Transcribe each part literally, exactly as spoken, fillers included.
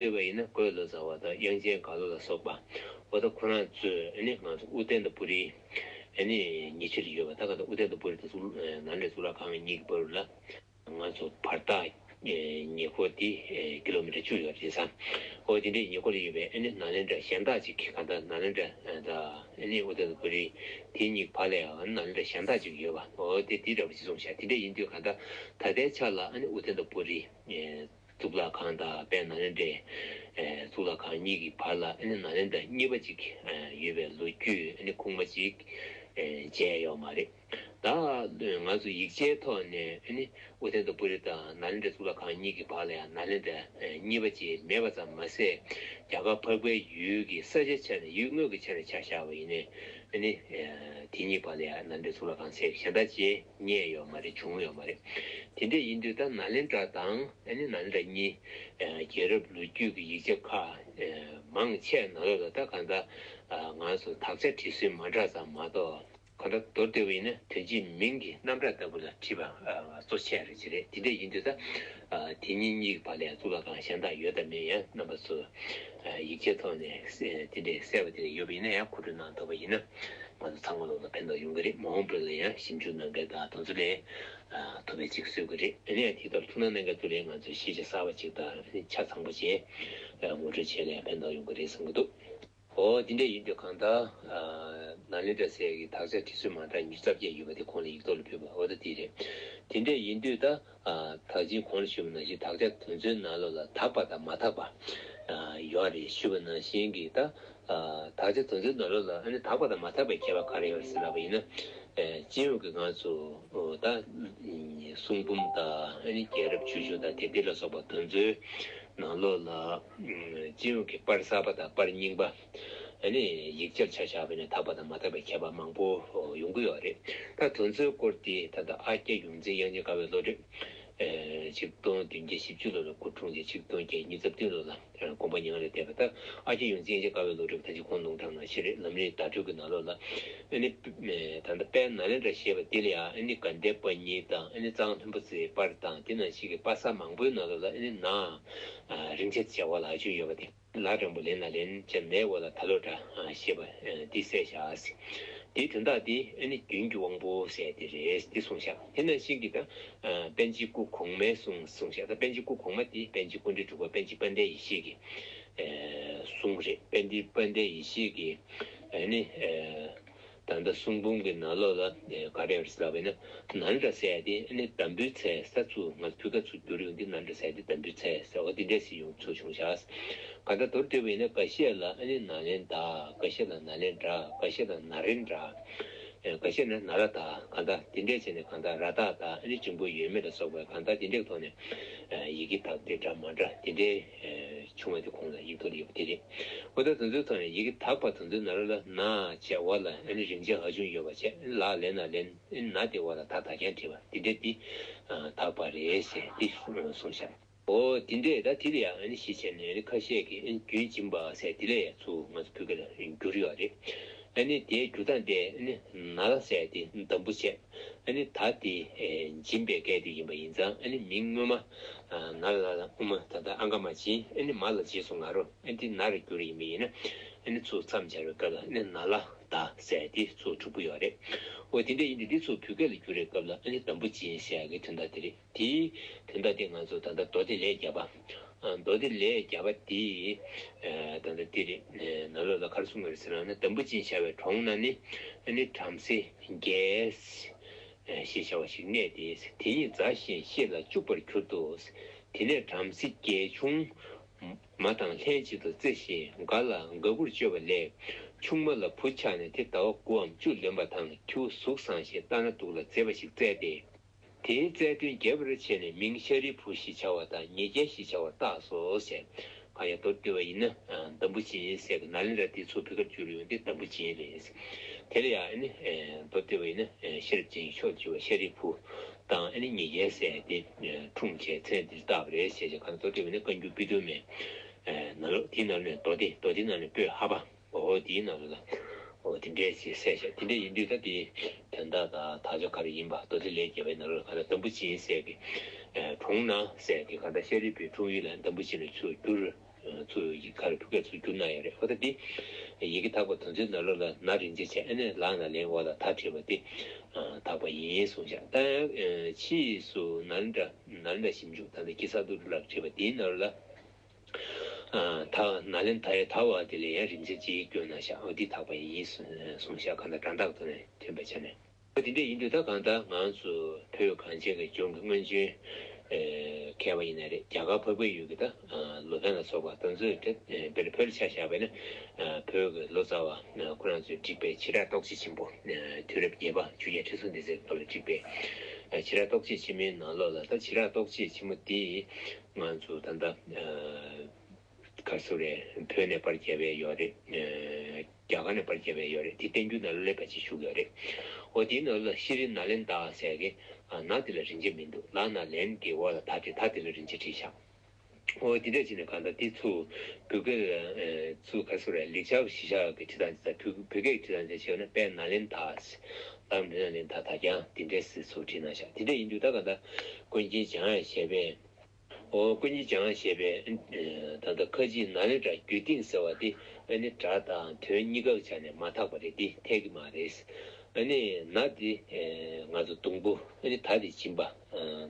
བལྟས་པ་ཡིན་ན་གོས་ལོ་ཙཱ་བ་དང་དབྱངས་ཅན་དགའ་ལོ་ལ་སོགས་པ། འོ་ད་ཁོ་རང་ཚོས་ཨ་ནི་ང་ཚོ་ཨུ་ཏན་དང་པུ་རི་ཨ་ནི་ཉེ་ཆར་ཡོད་པ། ད་ག་ད་ཨུ་ཏན་དང་པུ་རི་དང་གཙུག་ནཱ་ལེནྡྲའི་གཙུག་ལག་ཁང་གཉིས་ཀྱི་བར་ལ་ང་ཚོ་བར་ཐག་ཉེ་འཁོར་དེ་ཀི་ལོ་མི་ཊར་བཅུ་ཡོད་རེད་ས། འོ་དེ་འདྲའི་ཉེ་འཁོར་ལ་ཡོད་པའི་ཨ་ནི་ནཱ་ལེནྡྲ་གཞན་དག་ཅིག་ག་ད་ནཱ་ལེནྡྲ་དང་ཨ་ནི་ཨུ་ཏན་དང་པུ་རི་དེ་གཉིས་བར་ལ་ཡང་ནཱ་ལེནྡྲ་གཞན་དག་ཅིག་ཡོད་པ། འོ་དེ་དེ་འདྲ་པོ་ཅིག་གསུངས་ཤག་དེ་འདྲ་ཡིན་དུས་ག་ད་ད་ལྟའི་ཆ་ལ་ཨ་ནི་ཨུ་ཏན་དང་པུ་རི། གཙུག་ལག་ཁང་དང་དཔལ་ནཱ་ལེནྡྲའི་གཙུག་ལག་ཁང་གཉིས་ཀྱི་བར་ལ་ཨ་ནི་ནཱ་ལེནྡྲ་གཉིས་པ་ཅིག་ཡོད་པའི་ལོ་རྒྱུས་ཨ་ནི་ཁུངས་མ་ཅིག་མཇལ་ཡོད་མ་རེད། ད་ང་ཚོ་ཡིག་ཆའི་ཐོག་ནས་ཨ་ནི་ཨུ་ཏན་དང་པུ་རི་དང་ནཱ་ལེནྡྲའི་གཙུག་ལག་ཁང་གཉིས་ཀྱི་བར་ལ་ཡང་ནཱ་ལེནྡྲ་གཉིས་པ་ཅིག་མེད་པ་ཙམ་མ་ཟད། རྒྱ་གར་འཕགས་པའི་ཡུལ་གྱི་ས་ཆའི་ཆ་ནས་ཡུལ་དངོས་ཀྱི་ཆ་ནས་ཆ་བཞག་པ་ཡིན་ནའི་ཨ་ནི་དེ་གཉིས་བར་ལ་ཡང་ནཱ་ལེནྡྲའི་གཙུག་ལག་ཁང་ཟེར་གཞན་དག་ཅིག་རྙེད་ཡོད་མ་རེད། བྱུང་ཡོད་མ་རེད། དེ་འདྲ་ཡིན་དུས་ད་ནཱ་ལེནྡྲ་དང་ཨ་ནི་ནཱ་ལེནྡྲ་གཉིས་རྒྱལ་རབས་ལོ་རྒྱུས་ཀྱི་ཡིག་ཆ་ཁག་མང་ཆེ་ནང་ལོགས་ལ་ད་གང་ལྟར་ང་ཚོ་དག་ཆ་བྲིས་སྲོལ་མ་འདྲ་ཙམ་མ་གཏོགས། གང་ལྟར་མདོར་བསྡུས་པ་ཡིན་ན་དོན་གཅིག་མིང་གི་རྣམ་གྲངས་ལྟ་བུ་ལ་བྲིས་པ་གཙོ་ཆེ་རེད་ཅེས་རེད། དེ་འདྲ་ཡིན་དུས་ད་དེ་གཉིས་གཉིས་ཀྱི་བར་ལ་ཡང་གཙུག་ལག་ཁང་གཞན་དག་ཡོད་དམ་མེད་ཡང་རྣམ་པ་ཚོ་ཡིག་ཆའི་ཐོག་ནས་དེ་འདྲའི་གསལ་པོ་དེ་འདྲ་ཡོད་པ་ཡིན་ན་ཡང་མཁོ་སྤྲོད་གནང་ཐུབ་པ་ཡིན་ན་ང་ཚོ་ཚང་མ་ལོག་ལ་ཕན་ཐོགས་ཡོང་གི་རེད། མ་འོངས་པ་ལ་ཡང་ཞིབ་འཇུག་གནང་མཁན་དང་དེ་ཚོ་ལས་ཐོབ་པའི་ཅིག་བཟོ་གི་རེད། ཨ་ནི་ཡང་དེ་ལྟར་ཐུགས་སྣང་གནང་མཁན་ཚོ་ལ་ང་ཚོས་ཤེས་བྱ་གསར་པ་ཅིག་དང་ཆ་ཚང་པོ་བྱས་ངོ་སྤྲོད་བྱས་ན་ཡང་ཕན་ཐོགས་ཡོང་གི་རེད་བསམ་གྱི་འདུག་འོ་དེ་འདྲ་ཡིན་དུས་གང་ལྟར་ནཱ་ལེནྡྲ་ཟེར་གྱི་དག་ཆ་བྲིས་སྲོལ་མ་འདྲ་ཉི་ཤུ་རྩ་བརྒྱད་ཡོད་པ་དེ་གོང་ལ་ཡིག་ཐོག་ལ་ཕུལ་བ་འོ་ད་དེ་རེད། དེ་འདྲ་ཡིན་དུས་ད་ད་ཅིང་གོང་ལ་ཞུས་པ་ནང་བཞིན་དག་ཆ་དེ་ཚོའི་ནང་ལོགས་ལ་དག་པ་དང་མ་དག་པ་ཡོད་རེད། ཞུས་པ་ནང་བཞིན་གྱི་ད་དག་ཆ་དེ་ཚོའི་ནང་ལོགས་ལ་ཨ་ནི་དག་པ་དང་མ་དག་པའི་ཁྱད་པར་ག་རེ་ཡོད་རེད་ཟེར་ལབ་པ་ཡིན་ན། སྤྱི་ཡོངས་ཀྱི་ང་ཚོ་ད་གསུང་འབུམ་དང་ཨ་ནི་རྒྱལ་རབས་ཆོས་འབྱུང་དང་དེབ་ཐེར་ལ་སོགས་པ་དེ་ཚོའི་ནང་ལོགས་ལ་སྤྱི་ཡོངས་ཀྱི་པར་གསར་པ་དང་པར་རྙིང་པ་ཨ་ནི་ཡིག་ཆར་ཆ་བཞག་པ་ཡིན་ན་དག་པ་དང་མ་དག་པའི་ཁྱད་པར་མང་པོ་ཡོང་གི་ཡོད་རེད། ད་དེ་ཚོའི་སྐོར་དེ་ད་ལྟ་ཨ་རྒྱ་ཡོངས་འཛིན་དབྱངས་ཅན་དགའ་བའི་བློ་གྲོས་ཆིག་སྟོང་བདུན་བརྒྱ་བཞི་བཅུ་ལོ་ལ་སྐུ་འཁྲུངས་ཏེ་ཆིག་སྟོང་བརྒྱད་བརྒྱ་ཉེར་བདུན་ལོ་ལ་དགོངས་པ་མྱ་ངན་ལས་འདས་པ། ད་ཨ་རྒྱ་ཡོངས་འཛིན་དབྱངས་ཅན་དགའ་བའི་བློ་གྲོས་ད་ཅི་གོང་ནང་དྲངས་ནང་བཞིན་རེད། ལམ་རིམ་བརྡ་སྤྲོད་ཀྱི་ནང་ལོགས་ལ་ཨ་ནི་ད་ལྟ་དཔལ་ནཱ་ལེནྡྲ་ཞེས་པ་འདི་ལ་ཡང་ཨ་ནི་དགའ་ལྡན་པ་ཉིད་དང་ཨ་ནི་གཙང་ལྷུན་པོ་རྩེའི་པར་དང་དེ་ནང་བཞིན་གྱི་པར་གསར་མང་པོའི་ནང་ལོགས་ལ་ཨ་ནི་ན་རིང་ཆེ་བྱ་བ་ལ་ཨ་ཆུ་ཡོད་པ་དེ། ལ་དྲང་པོ་ལེན་ལ་ལེན་ཅེས་མེའི་འོག་ལ་ད་ལོ་འདྲ་ཞེས་པ་འདི་གསལ་བཞག་དེའི་དོན་དག་འདི་ཨ་ནི་རྒྱུན་གྱི་དབང་པོ་ཟེར་དེ་རེད་འདི་གསུངས་བཞག་དེ་ནང་བཞིན་གྱི་ད་པཎ་ཆེན་སྐུ་གོང་མའི་གསུང་གསུངས་བཞག་ད་པཎ་ཆེན་སྐུ་གོང་མ་འདི་པཎ་ཆེན་སྐུ་ཕྲེང་དྲུག་པ་པཎ་ཆེན་དཔལ་ལྡན་ཡེ་ཤེས་ཀྱི་གསུང་རེད། དཔལ་ལྡན་དཔལ་ལྡན་ཡེ་ཤེས་ཀྱི་ཨ་ནི། ད་ལྟ་གསུང་འབུམ་གྱི་ནང་ལོགས་ལ་ག་རེ་ཡོད་ཟེར་བ་ཡིན་ན་ནཱ་ལེནྡྲ་ཟེར་ཡ་དེ་ཨ་ནི་འདམ་བུའི་ཚལ་ས་ཚུགས་ང་ཚོ་ཕུ་ཁ་ཚུགས་བསྒྱུར་ཡོང་དུས་ནཱ་ལེནྡྲ་ཟེར་ཡ་དེ་འདམ་བུའི་ཚལ་ཟེར་བ་དེ་འདྲས་སུ་ཡོང་ཚུལ་བྱུང་ཤག་གང་ལྟར་མདོར་བསྡུས་པ་ཡིན་ན་འགའ་ཤས་ལ་ཨ་ནི་ནཱ་ལེནྡྲ། འགའ་ཤས་ལ་ནཱ་ལེནྡྲ། འགའ་ཤས་ལ་ན་རེནྡྲ། འགའ་ཤས་ན་ན་ར་ད་གང་ལྟར་དེ་འདྲས་བྱས་ནས་གང་ལྟར་ར་ད་ད་ཨ་ནི་འབྱུང་པོ་ཡོད་མེད་ལ་སོགས་པའི་གང་ལྟར་དེ་འདྲས་ཐོག་ནས་ཡི་གེ་དག་དེ་འདྲ་མ་འདྲ་དེ་འདྲས་བྱུང་བ་དེ་ཁོང་ལ་ཡིག་ཐོག་ལ་ཡོད་པ་དེ་རེད། འོ་ད་དེ་ཚོའི་ཐོག་ནས་ཡི་གེ་དག་པ་དེ་ཚོའི་ནང་ལོགས་ལ་ན་བྱས་འོག་ལ་ཨ་ནི་རིང་ཆ་ཧ་ཅང་ཡོད་པ་བྱས་ལ་ལེ་ན་ལེན་ན་དེ་འོག་ལ་ད་ད་རྐྱང་བྲིས་པ་དེ་འདྲ་དེ་དག་པ་རེད་ཟེར་དེ་གསུངས་ཤག་འོ་དེ་འདྲས་ད་དེ་ལ་ཡང་ཨ་ནི་གཞི་བྱས་ནས་ཨ་ནི་ཁ་ཤས་ཀྱིས་ཨ་ནི་རྒྱུན་འབྱིན་པ་ཟེར་དེ་ལ་ཡང་ཚུར་ང་ཚོ་བོད་སྐད་ལ་བསྒྱུར་ཡོད་རེད། ཨ་ནི་དེའི་བསྒྱུར་སྟངས་དེ་ཨ་ནི་ན་ལ་ཟེར་དེ་འདམ་བུ་བྱས། ཨ་ནི་ད་དེ་འབྱིན་པའི་སྐད་དེ་ཡིན་པ་ཡིན་ཙང་ཨ་ནི་མིང་སྔོན་མ་ན་ལ་ལ་དབུ་མ་ད་ལྟ་ཨ་ག་མ་བྱིན་ཨ་ནི་མ་ལ་རྗེས་སུ་ང་རོ་ཨ་ནི་དེ་ན་རུ་བསྒྱུར་ཡིན་པ་ཡིན་ན་ཨ་ནི་ཚུར་མཚམས་སྦྱར་བའི་སྐབས་ལ་ཨ་ནི་ན་ལ་ད་ཟེར་དེ་ཚུར་གྲུབ་ཀྱི་ཡོད་རེད། འོ་དེ་འདྲ་ཡིན་དུས་དེ་ཚུར་བོད་སྐད་ལ་བསྒྱུར་བའི་སྐབས་ལ་ཨ་ནི་འདམ་བུ་བྱིན་ཟེར་ཡག་གི་དོན་དག་དེ་རེད། དེའི་དོན་དག་དེ་ང་ཚོ་ད་ལྟ་མདོ་སྡེ་ལེའུ་བརྒྱད་པ། མདོ་སྡེ་ལེའུ་བརྒྱད་པ་དེའི་ད་ལྟ་དེ་རེད། ནང་ལོགས་ལ་ག་རེ་གསུངས་པ་རེད་ཟེར་ན་འདམ་བུ་ཅན་བྱ་བའི་གྲོང་ན་ནི་ཨ་ནི་བྲམ་ཟེ་བརྒྱད་ཞེས་བྱ་བ་ཞིག་གནས་ཏེ། དེ་ཉིད་མཛའ་ཞིང་བཤེས་ལ་སྤྱུགས་པར་གྱུར་ཏོ། དེ་ནས་བྲམ་ཟེ་བརྒྱད་ཆུང་མ་དང་ལྷན་ཅིག་ཏུ་རྩེ་ཞིང་དགའ་ལ་དགའ་བོར་སྤྱོད་པ་ལས་ཆུང་མ་ལ་བུ་ཆགས་ནས་དེ་ཟླ་བ་དགུའམ་བཅུ་ལོན་པ་དང་ཁྱེའུ་གཟུགས་བཟང་ཞིང་ལྟ་ན་སྡུག་ལ་མཛེས་པ་ཞིག་བཙས་ཏེ། དེའི་བཙས་སྟོན་རྒྱས་པར་བྱས་ནས་མིང་ཤཱ་རིའི་བུ་ཞེས་བྱ་བ་དང་ཉེ་རྒྱལ་ཞེས་བྱ་བར་བཏགས་སོ་ཞེས། གང་ཡང་མདོར་བསྡུས་པ་ཡིན་ན་འདམ་བུ་ཅན་ཟེར་གི་ནཱ་ལེནྡྲ་དེ་ཚུར་བོད་སྐད་བསྒྱུར་ཡོང་དུས་འདམ་བུ་ཅན་རེད། དེ་ལ་ཡང་ཨ་ནི་མདོར་བསྡུས་པ་ཡིན་ན་ཤེས་རབ་ཅན་གྱི་མཆོག་ཏུ་གྱུར་པ་ཤཱ་རིའི་བུ་དང་ཨ་ནི་ཉེ་རྒྱལ་ཟེར་དེ་འཁྲུངས་བྱས་མཚན་འདིར་བཏགས་པ་རེད་ཞེས་བྱ། གང་མདོར་བསྡུས་པ་ཡིན་ན་བཀའ་འགྱུར་དཔེ་དུམ་མའི་ནང་ལོགས་དེའི་ནང་ནས་མདོ་སྡེ་མདོ་སྡེའི་ནང་ནས་པོད་ཧ་པ། འོ་དེའི་ནང་ལ་འོ་དེ་འདྲའི་ཞིག་གསལ་བཤད་དེ་འདྲ་ཡིན་དུས་ད་དེའི་དོན་དག་དང་དག་ཆ་ག་རེ་ཡིན་པ་མདོ་སྡེ་ལེའུ་བརྒྱད་པའི་ནང་ལ་ག་ལ་འདམ་བུ་ཅན་ཟེར་གི་གྲོང་ན་ཟེར་གི་ག་ད་ཤཱ་རིའི་བུའི་འཁྲུངས་ཡུལ་ལ་འདམ་བུ་ཅན་ལ་ཚུར་བསྒྱུར་ ཚུར་ཡི་གེ་ཁ་རེ་ཕུ་གེ་ཚུར་བསྒྱུར་གནང་ཡོད་རེད། འོ་ད་འདི་ཡི་གེ་དག་པ་དོན་ཚན་ནང་ལོགས་ལ་ན་རིང་ཆེ་བྱས། ཨ་ནི་ལ་ན་ལན་འོག་ལ་ད་བྲིས་པ་འདི་དག་པ་ཡིན་གསུངས་ཤག་ད་ཕྱིས་སུ་ན་ལེནྡྲ་ན་ལེནྡྲ་ཞིབ་འཇུག་ད་ལྟ་ཀི་ས་དུ་རུ་ལགས་བྲིས་པ་འདིའི་ནང་ལ། ད་ན་ལེནྡྲའི་ད་བ་དེ་ལས་ཡང་རིང་ཆེ་ཅིག་བསྐྱོན་གནང་ཤག་འོ་འདི་དག་པ་ཡིན་གསུངས་ཤག་གང་ལྟར་སྒྲ་འདོགས་ཐོག་ནས་ཐོན་པའི་ཆ་ནས། དེ་འདྲ་ཡིན་དུས་ད་གང་ལྟར་ང་ཚོ་བོད་གངས་ཅན་གྱི་ལྗོངས་ཀྱི་སྔོན་བྱོན་མཁས་པ་ཡིན་ན་རེད། རྒྱ་གར་འཕགས་པའི་ཡུལ་གྱི་ད་ལོ་པཎ་ལ་སོགས་པ་དེ་ཚོས་དཔེར་ན་བོད་ལ་ཆ་བཞག་པ་ཡིན་ན། བོད་ཀྱི་ལོ་ཙཱ་བ་ཁོ་རང་ཚོས་བསྒྲིགས་པའི་བྱེ་བྲག་རྟོགས་བྱེད་ཆེན་པོ། དུས་རབས་བརྒྱད་པ་ཆོས་རྒྱལ་ཁྲི་སྲོང་ལྡེ་བཙན་སྐབས་ལ་བསྒྲིགས་པའི་བྱེ་བྲག་རྟོགས་བྱེད་ཆེན་མོའི་ནང་ལོགས་ལ། ད་བྱེ་བྲག་རྟོགས་བྱེད་ཆེན་མོ་དེ་ང་ཚོ་ད་ལྟ་ག་རེ་ཟེར་དགོས་རེད། བོད་ནས་པར་བརྒྱབ་པ་ཡོད་རེད། རྒྱ་གར་ནས་པར་བརྒྱབ་པ་ཡོད་རེད། དེ་བསྟན་འགྱུར་ནང་ལ་ལས་ཕལ་ཆེར་བཞུགས་ཡོད་རེད། འོ་དེའི་ནང་ལ་ཤྲཱི་ན་ལེནྡྲ་ཟེར་གི་ན་དེ་ལ་རིང་ཆེ་མི་འདུག་ལ་ན་ལན་གྱི་འོག་ལ་ད་བྲིས། ད་དེ་ལ་རིང་ཆེ་བྲིས་ཤག་འོ་དེ་འདྲ་བྱས་ནས་གང་ལྟར་དེ་ཚུར་བོད་སྐད་ཚུར་ག་རེ་ཟེར་དགོས་རེད། ལེགས་སྦྱར་གཞིར་བཞག་གི་བྲིས་སྟངས་དེ་དང་བོད་བོད་སྐད་ཀྱི་བྲིས་སྟངས་དེ་བྱས་ན་དཔལ་ན་ལེནྡྲ། ལ་ན་ལེནྡྲ་ད་ཀྱང་དེ་འདྲ་ཟེར་ཚུར་བྲིས་གནང་ཤག་དེ་འདྲ་ཡིན་དུས་ད་གང་ལྟར་ཀུན་མཁྱེན་འཇམ་དབྱངས་བཞད་པས། འོ་ཀུན་མཁྱེན་འཇམ་དབྱངས་བཞད་པས་ད་ལྟ་ཁ་ཅིག་ན་ལེནྡྲ་རྒྱུད་སྟེང་ཟེར་བ་དེ་ཨ་ནི་སྒྲ་དང་དོན་གཉིས་ཀ་གི་ཆ་ནས་མ་དག་པ་རེད། དེ་འཐད་ཀྱི་མ་རེད། ཨ་ནི་ན་དེ་ང་ཚོ་དུམ་བུ། ཨ་ནི་ད་དེ་འཇིམ་པ།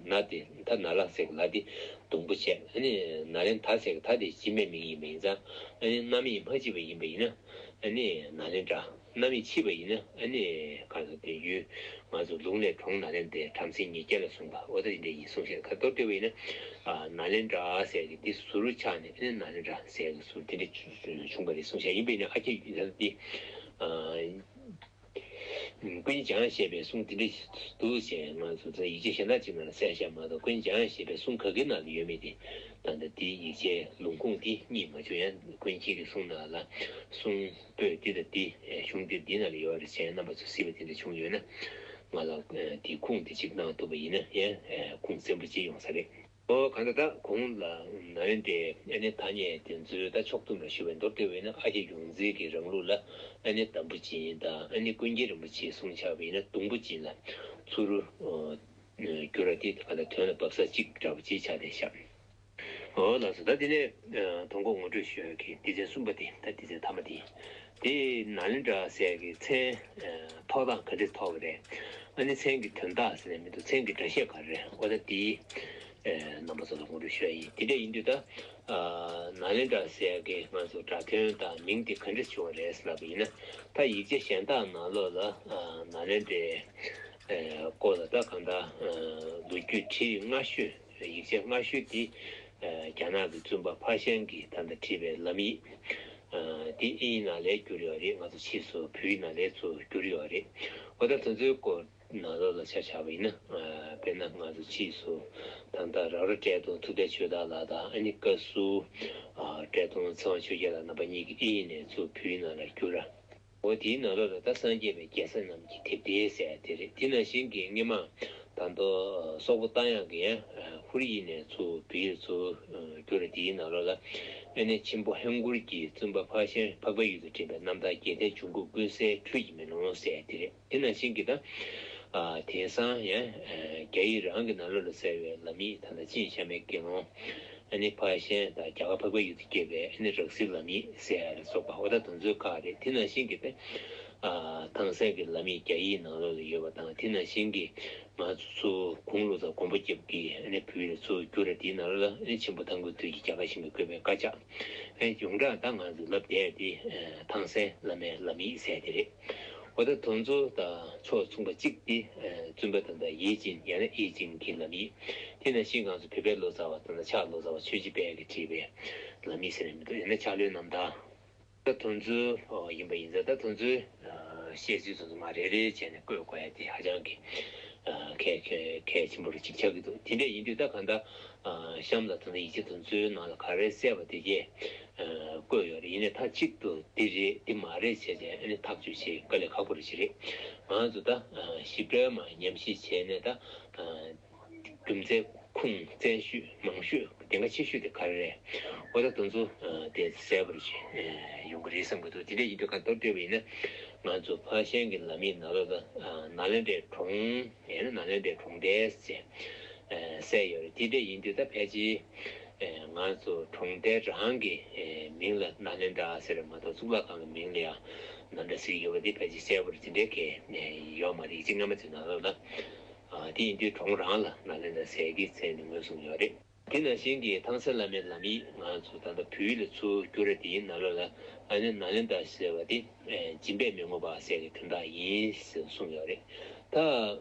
ན་དེ་ད་ན་ལ་ཟེར་གི་ལ་དེ་དུམ་བུ་བྱས། ཨ་ནི་ན་ལེནྡྲ་ཟེར་གི་ད་དེ་འཇིམ་པའི་མིང་ཡིན་པ་ཡིན་ཙང་། ཨ་ནི་རྣམ་དབྱེ་མ་ཕྱེ་བ་ཡིན་པ་ཡིན་ན། ཨ་ནི་ན་ལེནྡྲ། རྣམ་དབྱེ་ཕྱེ་བ་ཡིན་ན་ཨ་ནི་གང་ཟག་དེ་ཡུལ། ང་ཚོ་ལུང་ལས་གྲོང་ན་ལེནྡྲའི་བྲམ་ཟེ་ཉིས་བརྒྱ་ལ་གསུངས་པ། འོ་ད་དེ་འདྲ་ཡིན་གསུངས་ཤག་ཁ་ཐོར་བྲིས་པ་ཡིན་ན། ཨ་ན་ལེནྡྲ་ཟེར་གི་འདི་ཟུར་ཆག་ནས་ཨ་ནི་ན་ལེནྡྲ་ཟེར་གི་ཟུར་དེ་འདྲ་བྱུང་བ་རེད་གསུངས་ཤག་ཡིན་པས་ན་ཨ་ཁྱེད་ཡུལ་ལ་འདི། ཨ་ཀུན་མཁྱེན་འཇམ་དབྱངས་བཞད་པའི་གསུང་དེ་འདྲ་འདུག་ཅེས་ང་ཚོ་ཚོ་ཡིག་ཆ་གཞན་དག་ཅིག་ནང་ལ་གསལ་བཤད་མ་གཏོགས། ཀུན་མཁྱེན་འཇམ་དབྱངས་བཞད་པའི་གསུང་ག་གི་ནང་ལ་ཡོད་མེད་དེ། ད་ལྟ་འདིའི་ཡིག་ཆའི་ལུང་ཁུངས་དེ་རྙེད་མ་བྱུང་། ཡང་ཀུན་མཁྱེན་གྱི་གསུང་ནང་ལ་གསུང་པོད་འདི་དང་འདི་གཞུང་འདི་འདི་ནང་ལ་ཡོད་རེད་ཅེས་རྣམ་པ་ཚོ་གཟིགས་པ་དེ་འདྲ་བྱུང་ཡོད་ན། ང་ལ་དེའི་ཁུངས་དེ་གཅིག་གནང་ཐུབ་པ་ཡིན་ན་ཡང་ཁུངས་བཙན་པོ་ཅིག་ཡོང་ས་རེད། ཨོ་གང་ལྟར་ད་གོང་ལ་ན་ལེནྡྲའི་ཨ་ནི་ཐ་སྙད་དེ་ཚོའི་ད་ཕྱོགས་བསྡོམས་ལ་ཞུ་བའི་མདོར་བསྡུས་པ་ཡིན་ན། ཨ་ཁྱེད་ཡོངས་འཛིན་གྱི་རང་ལུགས་ལ་ཨ་ནི་དམ་པོ་སྦྱིན་དང་། ཨ་ནི་ཀུན་མཁྱེན་རིན་པོ་ཆེའི་གསུང་ཆགས་པ་ཡིན་ན་དུམ་བུ་སྦྱིན་ལ་ཚུར་བསྒྱུར་བ་དེ་གང་ལྟར་དོན་ལ་བབས་ས་གཅིག་འདྲ་པོ་ཅིག་ཆགས་བསྡད་ཤག་འོ་ལགས་སོ། ད་དེ་ནས་དོན་གོ་ངོ་སྤྲོད་ཞུ་ཡག་གི་སྡེ་ཚན་གསུམ་པ་དེ། ད་སྡེ་ཚན་མཐའ་མ་དེ། དེ་ན་ལེནྡྲ་ཟེར་གི་མཚན་ཐོགས་སྟངས་ག་འདྲས་ཐོགས་པ་རེད། ཨ་ནི་མཚན་གྱི་དོན་དག་ཟེར་ནས་མི་འདུག་མཚན་གྱི་སྒྲ་བཤད་ག་རེ་རེད། འོ་ད་དེ་རྣམ་པ་ཚོ་ལ་ངོ་སྤྲོད་ཞུ་ཡག་ཡིན། དེ་འདྲ་ཡིན་དུས་ད་ན་ལེནྡྲ་ཟེར་གི་ང་ཚོ་སྒྲ་དོན་དང་མིང་དེ་ག་འདྲས་བྱུང་བ་རེད་ལབ་པ་ཡིན་ན། ད་ཡིག་ཆ་གཞན་དག་ནང་ལོགས་ལ་ན་ལེནྡྲའི་སྐོར་ལ་ད་གང་ལྟར་ལོ་རྒྱུས་བྲིས་སྔ་ཤོས། ཡིག་ཆ་སྔ་ཤོས་དེ་རྒྱ་ནག་གི་བཙུན་པ་ཕ་ཤན་གྱིས་ད་ལྟ་བྲིས་པའི་ལམ་ཡིག་དེ་དབྱིན་ཡིག་ནང་ལ་བསྒྱུར་ཡོད་རེད། ང་ཚོ་ཕྱིས་སུ་བོད་ཡིག་ནང་ལ་ཚུར་བསྒྱུར་ཡོད་རེད། འོ་ད་དེ་ཚོའི་སྐོར་ནང་ལོགས་ལ་ཆ་བཞག་པ་ཡིན་ན། དཔེར་ན་ང་ཚོ་ཕྱིས་སུ་ད་ལྟ་རབ་ར་བཀྲས་མཐོང་ཐུབ་བསྟན་ཆོས་བདག་ལགས་དང་། ཨ་ནི་བཀའ་ཟུར་བཀྲས་མཐོང་ཚེ་དབང་ཆོས་རྒྱལ་ལགས་རྣམ་པ་གཉིས་ཀྱིས་དབྱིན་ཡིག་ནས་ཚུར་བོད་ཡིག་ནང་ལ་བསྒྱུར་ར། འོ་དེའི་ནང་ལོགས་ལ་ད་སངས་རྒྱས་པའི་རྒྱལ་ས་རྣམས་ཀྱི་དེབ་ཐེར་ཟེར་དེ་རེད། དེ་ནང་བཞིན་གྱི་སྔོན་མ་ད་དུང་སོག་པོ་རྟ་དབྱངས་ཀྱིས་ཡང་ཧུར་ཡིག་ནས་ཚུར་བོད་ཡིག་ཚུར་བསྒྱུར་ར། དེའི་ནང་ལོགས་ལ་ཨ་ནི་ཆེན་པོ་ཧན་གུར་གྱིས་བཙུན་པ་ཕ་ཤན་འཕགས་པའི་ཡུལ་དུ་བྲིས་པའི་རྣམ་ཐར་རྒྱལ་བསྟན་འབྱུང་ཁུངས་ཀུན་གསལ་འཕྲུལ་གྱི་མེ་ལོང་ཟེར་དེ་རེད། དེ་ནང་བཞིན་གྱི་ད་དེང་སང་ཡང་རྒྱ་ཡིག་རང་གི་ནང་ལོགས་ལ་གསལ་བའི་ལམ་ཡིག་ད་ལྟ་ཅིན་ཤ་མའི་དགེ་སློང་། ཨ་ནི་ཕར་ཤན་དང་རྒྱ་གར་འཕགས་པའི་ཡུལ་དུ་སྐྱེས་པའི་ཨ་ནི་རག་སིལ་ལམ་ཡིག་ཟེར་ཡ་ལ་སོགས་པ། འོ་ད་དེ་ཚོའི་ཁག་རེད། དེ་ནང་བཞིན་གྱི་དེ་ཐང་སན་གྱི་ལམ་ཡིག་རྒྱ་ཡིག་ནང་ལོགས་ལ་ཡོད་པ་དང་། དེ་ནང་བཞིན་གྱི་ང་ཚོ་ཚུར་གུང་ལོ་ཙཱ་མགོན་པོ་རྒྱལ་པོ་གིས་ཨ་ནི་བོད་ཡིག་ལ་ཚུར་བསྒྱུར་ར། དེའི་ནང་ལོགས་ལ་ཨ་ནི་ཆེན་པོ་ཐང་གུ་ཏོ་གིས་རྒྱ་གར་ཞིང་ཁར་བཀོད་པའི་དཀར་ཆག་ཨ་ནི་ཡོངས་གྲགས་ད་ང་ཚོས་ལབ་བསྡད་དེ་ཐང་སན་བླ་མའི་ལམ་ཡིག་ཟེར་དེ་རེད། འོ་ད་དེ་ཚོ་དང་ཕྱོགས་མཚུངས་པ་གཅིག་དེ་བཙུན་པ་ད་ལྟ་ཡེ་ཅིན་ཡང་ན་ཨེ་ཅིན་གྱི་ལམ་ཡིག་དེ་ནང་བཞིན་ང་ཚོ་བོད་པའི་ལོ་ཙཱ་བ་དང་ཕྱག་ལོ་ཙཱ་བ་ཆོས་རྗེ་དཔལ་གྱིས་བྲིས་པའི་ལམ་ཡིག་ཟེར་ནས་མི་འདུག་ཡང་ན་ཕྱག་ལོའི་རྣམ་ཐར། ད་དེ་ཚོ་ཡིན་པ་ཡིན་ཙང་། ད་དེ་ཚོའི་བཤད་ཚུལ་དེ་ཚོ་མར་རེ་རེ་བྱས་ནས་བཀོད་དགོས་ཡ་དེ་ཧ་ཅང་གི་གལ་གལ་གལ་ཆེན་པོ་རུ་ཅིག་ཆགས་ཀྱི་འདུག་དེ་འདྲ་ཡིན་དུས་ད་གང་ལྟར་གཤམ་ལ་ད་ལྟ་ཡིག་ཆ་དེ་ཚོའི་ནང་ལ་ག་རེ་གསལ་བ་དེ་གས་བཀོད་ཡོད་རེད། ཡིན་ནའི་མཐའ་གཅིག་ཏུ་འདི་རེད་འདི་མ་རེད་བྱས་བྱས་ཨ་ནི་ཐག་གཅོད་བྱེད་དཀའ་ལས་ཁག་པོ་རེད་ཅིག་རེད། ང་ཚོ་ད་ཞིབ་ཕྲ་མར་ཉམས་ཞིབ་བྱས་ནས་ད་རྒྱུ་མཚན་ཁུངས་བཙན་ཤོས་མང་ཤོས་གདེང་ཁ་ཆེ་ཤོས་དེ་ག་རེ་རེད། འོ་ད་དེ་ཚོ་དེ་གསལ་པོ་རེ་ཡོང་གི་རེད་བསམ་གྱི་འདུག་དེ་འདྲ་ཡིན་དུས་གང་ལྟར་བལྟས་པ་ཡིན་ན་ང་ཚོ་ཕར་ཤན་གྱི་ལམ་ཡིག་ནང་ལོགས་ལ་ན་ལེནྡྲའི་གྲོང་ཡང་ན་ན་ལེནྡྲའི་གྲོང་རྡལ་ཟེར་གསལ་ཡོད་རེད། དེ་འདྲ་ཡིན་དུས་ད་ཕལ་ཆེར་ང་ཚོ་གྲོང་རྡལ་རང་གི་ མིང་ལ་ནཱ་ལེནྡྲ་ཟེར་མ་གཏོགས་གཙུག་ལག་ཁང་གི་མིང་ལ་ཡང་ནཱ་ལེནྡྲ་ཟེར་གྱི་ཡོད་པ་དེ་ཕལ་ཆེར་གསལ་པོར་དེ་འདྲའི་གལ་ཡོད་མ་རེད། ཡིག་ཆ་སྔ་མ་ཚོའི་ནང་ལོགས་ལ། ཨ། དེ་ཡིན་དུས་གྲོང་རང་ལ་ནཱ་ལེནྡྲ་ཟེར་གྱི་མཚན་ནི་ངོས་བཟུང་ཡོད་རེད། དེ་ནང་བཞིན་གྱི་ཐང་སན་བླ་མའི་ལམ་ཡིག་ང་ཚོ་ད་ལྟ་བོད་ཡིག་ལ་ཚུར་བསྒྱུར་རེད། དེ་ཡིན་ནང་ལོགས་ལ་ཨ་ནི་ནཱ་ལེནྡྲ་ཟེར་བ་དེ་ཨེ་སྦྱིན་པས་མི་ངོམས་པ་ཟེར་གྱི་དོན་དག་ཡིན་ཟེར་གསུངས་ཡོད་རེད། ད་ཨ་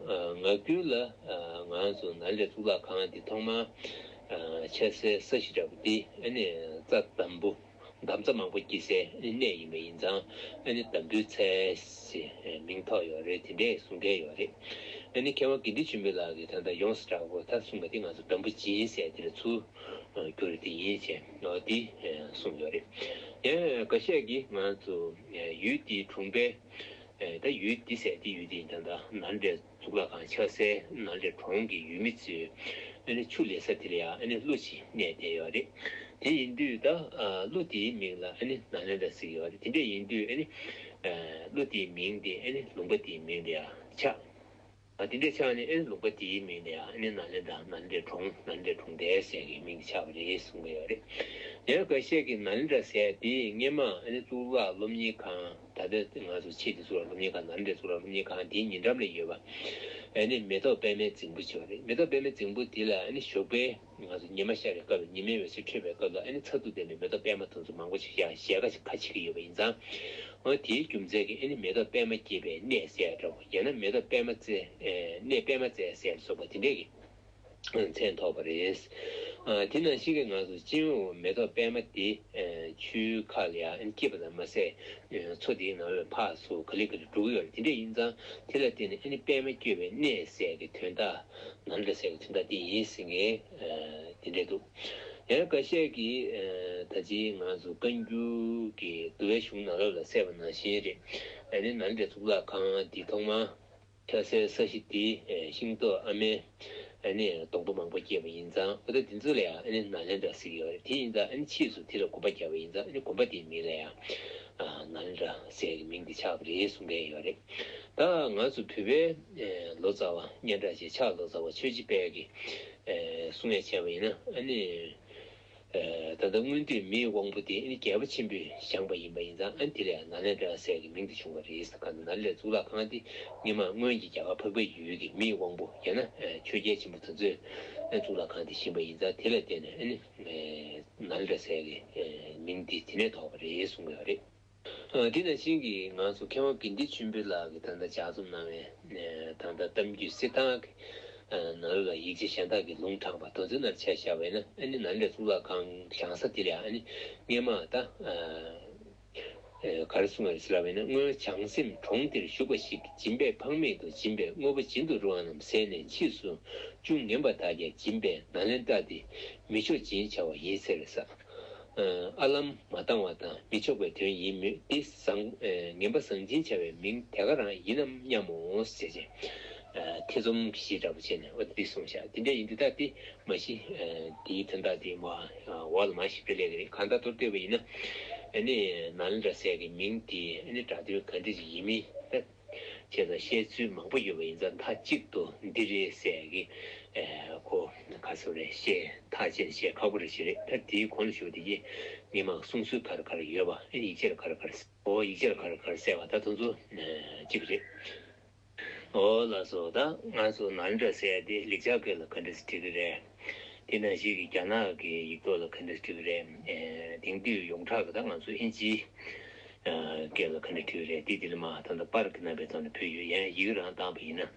ངག་རྒྱུན་ལ་ཨ་ང་ཚོ་ནཱ་ལེནྡྲ་གཙུག་ལག་ཁང་དེ་ཐོག་མར་ཨ་ཕྱག་འཚལ་ས་གཞི་འདྲ་པོ་དེ་ཨ་ནི་རྩྭ་འདམ་བུ། འདམ་རྩྭ་མང་པོ་སྐྱེ་སའི་གནས་ཡིན་པ་ཡིན་ཙང་། ཨ་ནི་འདམ་བུའི་ཚལ་ཞེས་མིང་ཐོགས་ཡོད་རེད། དེ་འདྲས་གསུང་མཁན་ཡོད་རེད། ཨ་ནི་མཁས་དབང་དགེ་འདུན་ཆོས་འཕེལ་ལགས་ཀྱིས་ད་ལྟ་ཡོངས་སུ་གྲགས་པ་ད་གསུངས་པ་དེ་ང་ཚོ་འདམ་བུ་སྦྱིན་ཟེར་དེ་ལ་ཚུར་བསྒྱུར་དེ་ཡིན་ཞེས་འོ་དེ་གསུངས་ཡོད་རེད། ཡང་འགའ་ཤས་ཀྱིས་ང་ཚོ་ཡུལ་དེའི་གྲོང་པའི། ད་ཡུལ་འདི་ཟེར་དེ་ཡུལ་དེ་ཡིན་ད་ལྟ་ནཱ་ལེནྡྲའི་གཙུག་ལག་ཁང་ཆགས་སའི་ནཱ་ལེནྡྲ་གྲོང་གི་ཡུལ་མི་ཚོས་ཨ་ནི་ཆུ་ལེན་ས་དེ་ལ་ཡང་ཨ་ནི་ཀླུ་ཞེས་གནས་བསྡད་ཡོད་རེད། དེ་ཡིན་དུས་ད་ཀླུ་དེའི་མིང་ལ་ཨ་ནི་ནཱ་ལེནྡྲ་ཟེར་གྱི་ཡོད་རེད། དེ་འདྲ་ཡིན་དུས་ཨ་ནི་ཀླུ་དེའི་མིང་དེ་ཨ་ནི་ལུང་པ་དེའི་མིང་ལ་ཡང་ཆགས། ཨ་དེ་འདྲ་ཆགས་ནས་ཨ་ནི་ལུང་པ་དེའི་མིང་ལ་ཡང་ཨ་ནི་ནཱ་ལེནྡྲ་ནཱ་ལེནྡྲའི་གྲོང་ནཱ་ལེནྡྲའི་གྲོང་རྡལ་ཟེར་གྱི་མིང་ཆགས་པ་རེད་གསུང་གི་ཡོད་རེད། ཡང་འགའ་ཤས་ཀྱིས་ནཱ་ལེནྡྲ་ཟེར་དེ་སྔོན་མ་ཨ་ནི་གཙུག་ལག་སློབ་གཉེར་ཁང་། ད་ལྟ་ང་ཚོ་ཆེས་དེ་གཙུག་ལག་སློབ་གཉེར་ཁང་ནཱ་ལེནྡྲའི་གཙུག་ལག་སློབ་གཉེར་ཁང་དེའི་ཉེ་འགྲམ་ལ་ཡོད་པ། ཨ་ནི་མེ་ཏོག་པད་མའི་རྫིང་བུ་ཞེས་པ་རེད། མེ་ཏོག་པད་མའི་རྫིང་བུ་དེ་ལ་ཨ་ནི་ཞོགས་པའི་ང་ཚོ་ཉི་མ་ཤར་བའི་སྐབས་ལ་ཉི་མའི་འོད་ཟེར་འཕྲོས་པའི་སྐབས་ལ་ཨ་ནི་ཚ་གདུག་ལྡན་པའི་མེ་ཏོག་པད་མ་དེ་ཚོ་མང་པོ་ཞིག་ཡང་ཞལ་ཁ་ཁ་ཕྱེ་གི་ཡོད་པ་ཡིན་ཙང་། འོ་དེའི་རྒྱུ་མཚན་གྱིས་ཨ་ནི་མེ་ཏོག་པད་མ་སྐྱེས་པའི་གནས་ཟེར་འདྲ་བོ་ཡང་ན་མེ་ཏོག་པད་མ་རྩེ་གནས་པད་མ་རྩེ་ཟེར་སོགས་པ་དེ་འདྲས་ཀྱི། མཚན་ཐོགས་པ་རེད། ཨ་དེ་ནང་བཞིན་གྱི་ང་ཚོ་སྤྱི་ཡོངས་མེ་ཏོག་པད་མ་དེ་ཨ་ཆུའི་ཁ་ལ་ཡང་སྐྱེས་པ་ཙམ་མ་ཟད། ཨ་མཚོ་དེའི་ནང་ལ་ཕར་ཚུར་ག་ལེ་ག་ལེ་འགྲོ་གི་ཡོད་རེད། དེ་འདྲ་ཡིན་ཙང་དེ་ལ་བརྟེན་ནས་ཨ་ནི་པད་མ་སྐྱེས་པའི་གནས་ཟེར་གྱི་དོན་དག་ནང་འདྲ་ཟེར་གྱི་དོན་དག་དེ་ཡིན་ཟེར་མཁན་ཨ་དེ་འདྲ་འདུག་ཡང་འགའ་ཤས་ཀྱིས་ཨ་ད་ཅི་ང་ཚོ་བཀའ་འགྱུར་གྱི་འདུལ་བའི་གཞུང་ནང་ལོགས་ལ་གསལ་བ་ནང་བཞིན་རེད། ཨ་ནི་ནཱ་ལེནྡྲའི་གཙུག་ལག་ཁང་འདི་ཐོག་མར། ཕྱག་འཚལ་ས་གཞི་དེ་ཤིང་ཏོག་ཨ་མའི་ཨ་ནི་སྡོང་པོ་མང་པོ་སྐྱེས་པ་ཡིན་ཙང་། འོ་ད་དེ་ཚོ་ལ་ཡང་ཨ་ནི་ནཱ་ལེནྡྲ་ཟེར་གྱི་ཡོད་རེད། དེ་ཡིན་ཙང་ཨ་ནི་ཕྱིས་སུ་དེ་ལ་དགོན་པ་བརྒྱབ་པ་ཡིན་ཙང་། ཨ་ནི་དགོན་པ་དེའི་མིང་ལ་ཡང་ནཱ་ལེནྡྲ་ཟེར་གྱི་མིང་དེ་ཆགས་པ་རེད་གསུང་མཁན་ཡོད་རེད། ད་ང་ཚོ་བོད་པའི་ལོ་ཙཱ་བ་སྙན་གྲགས་ཅན་ཕྱག་ལོ་ཙཱ་བ་ཆོས་རྗེ་དཔལ་གྱིས་གསུང་ཡ་བྱས་པ་ཡིན་ན། ཨ་ནི། ད་ལྟ་སྔོན་དུས་མིའི་དབང་པོ་དེ་ཨ་ནི་རྒྱལ་པོ་ཆེན་པོས་བཞེངས་པ་ཡིན་པ་ཡིན་ཙང་། ཨ་ནི་དེ་ལ་ཡང་ནཱ་ལེནྡྲ་ཟེར་གྱི་མིང་དེ་བྱུང་བ་རེད། གང་ལྟར་ནཱ་ལེནྡྲའི་གཙུག་ལག་ཁང་དེ་སྔོན་མ་སྔོན་གྱི་རྒྱ་གར་འཕགས་པའི་ཡུལ་གྱི་མིའི་དབང་པོ་ཡང་ན་ཆོས་རྒྱལ་ཆེན་པོ་དེ་ཚོས་ཨ་ནི་གཙུག་ལག་ཁང་དེ་བཞེངས་པ་ཡིན་ཙང་། དེ་ལ་བརྟེན་ནས་ཨ་ནི་ནཱ་ལེནྡྲ་ཟེར་གྱི་མིང་དེ་དེ་ནས་ཐོགས་པ་རེད་གསུང་གི་ཡོད་རེད། ཨ་དེ་ནང་བཞིན་གྱི་ང་ཚོ་མཁས་དབང་དགེ་འདུན་ཆོས་འཕེལ་ལགས་ཀྱིས་ད་ལྟ་ལྗགས་རྩོམ་གནང་བའི་ད་ལྟ་གཏམ་རྒྱུད་གསེར་ཐང་གི་ནང་ལ་ཡིག་ཆ་གཞན་དག་གི་ལུང་དྲངས་པ་དེ་ཚོའི་ནང་ཆ་བཞག་པ་ཡིན་ན། ཨ་ནི་ནཱ་ལེནྡྲའི་གཙུག་ལག་ཁང་བཞེངས་ས་དེ་ལ་ཡང་ཨ་ནི་སྔོན་མ་ད་ག་རེ་གསུངས་པ་རེད་ཟེར་ལབ་པ་ཡིན་ན། སྔོན་བྱང་སེམས་གྲོང་འདིར་བཞུགས་པ་ཞིག་སྦྱིན་པས་ཕངས་མེད་དུ་སྦྱིན་པའི་དངོས་པོ་སྦྱིན་དུ་རུང་བ་རྣམས་ཟད་ནས་ཕྱིས་སུ་ཅུང་ངན་པ་དག་ཀྱང་སྦྱིན་པས་ནཱ་ལེནྡྲ་དེ་མི་མཆོག་སྦྱིན་བྱ་བ་ཡིན་ཟེར་ས། ཨ་ལམ་མ་བཏང་བ་དང་མི་ཆོག་པའི་དོན་ཡིན་མོད། དེ་བཟང་ངན་པ་བཟང་སྦྱིན་བྱ་བའི་མིང་དེ་ག་རང་ཡིན་ནམ་སྙམ་མོ་ཟེར་བྱས། ཐེ་ཚོམ་ཞེ་དྲག་པོ་བྱས་ནས་འོ་དེ་གསུངས་བཞག་དེ་འདྲ་ཡིན་དུས་ད་དེ་མ་གཞི་དེའི་དོན་དག་དེ་མ་འོག་ལ་མ་ཞིབ་ཏུ་སླེབས་ཀྱི་རེད། གང་ལྟར་མདོར་བསྡུས་པ་ཡིན་ན། ཨ་ནི་ནཱ་ལེནྡྲ་ཟེར་གྱི་མིང་དེ་ཨ་ནི་སྒྲ་དོན་ག་འདྲ་ཞིག་ཡིན་མིན་ད། བྱས་ཙང་བཤད་ཚུལ་མང་པོ་ཡོད་པ་ཡིན་ཙང་། མཐའ་གཅིག་ཏུ་འདི་རེད་ཟེར་གྱི་གོ་ག་ཚོད་རེད་བཤད་ཐག་བཅད་ནས་བཤད་ཁག་པོ་རེད་ཞིག་རེད། ད་དེའི་གོང་ལ་ཞུ་བ་དེ་གྱིས་མི་མང་གསུང་སྲོལ་ག་རེ་ག་རེ་ཡོད་པ། ཨེ་ཡིག་ཆ་ལ་ག་རེ་ག་རེ་ཟེར། འོ་ཡིག་ཆ་ལ་ག་རེ་ག་རེ་ཟེར་བ་ད་དེ་ཚོ་གཅིག་རེད། འོ་ལགས་སོ། ད་ང་ཚོ་ནཱ་ལེནྡྲ་ཟེར་ཡ་དེ་ལེགས་སྦྱར་སྐད་ལ་ག་འདྲ་ཞིག་འབྲི་གི་རེད། དེ་ནང་བཞིན་གྱི་རྒྱ་ནག་གི་ཡིག་ཐོག་ལ་ག་འདྲ་འབྲི་གི་རེད། ཨེ་དེང་དུས་ཡོངས་གྲགས་ཀྱི་ད་ང་ཚོ་ཨིན་ཇིའི་ཨ་སྐད་ལ་ག་འདྲ་འབྲི་གི་རེད། དེ་དེ་ལ་མ་ད་ལྟ་པར་གྱི་རྣམ་པའི་ཐོག་ནས་ཕུལ་ཡོད། ཡང་ཡི་གེ་རང་བཏང་པ་ཡིན་ན།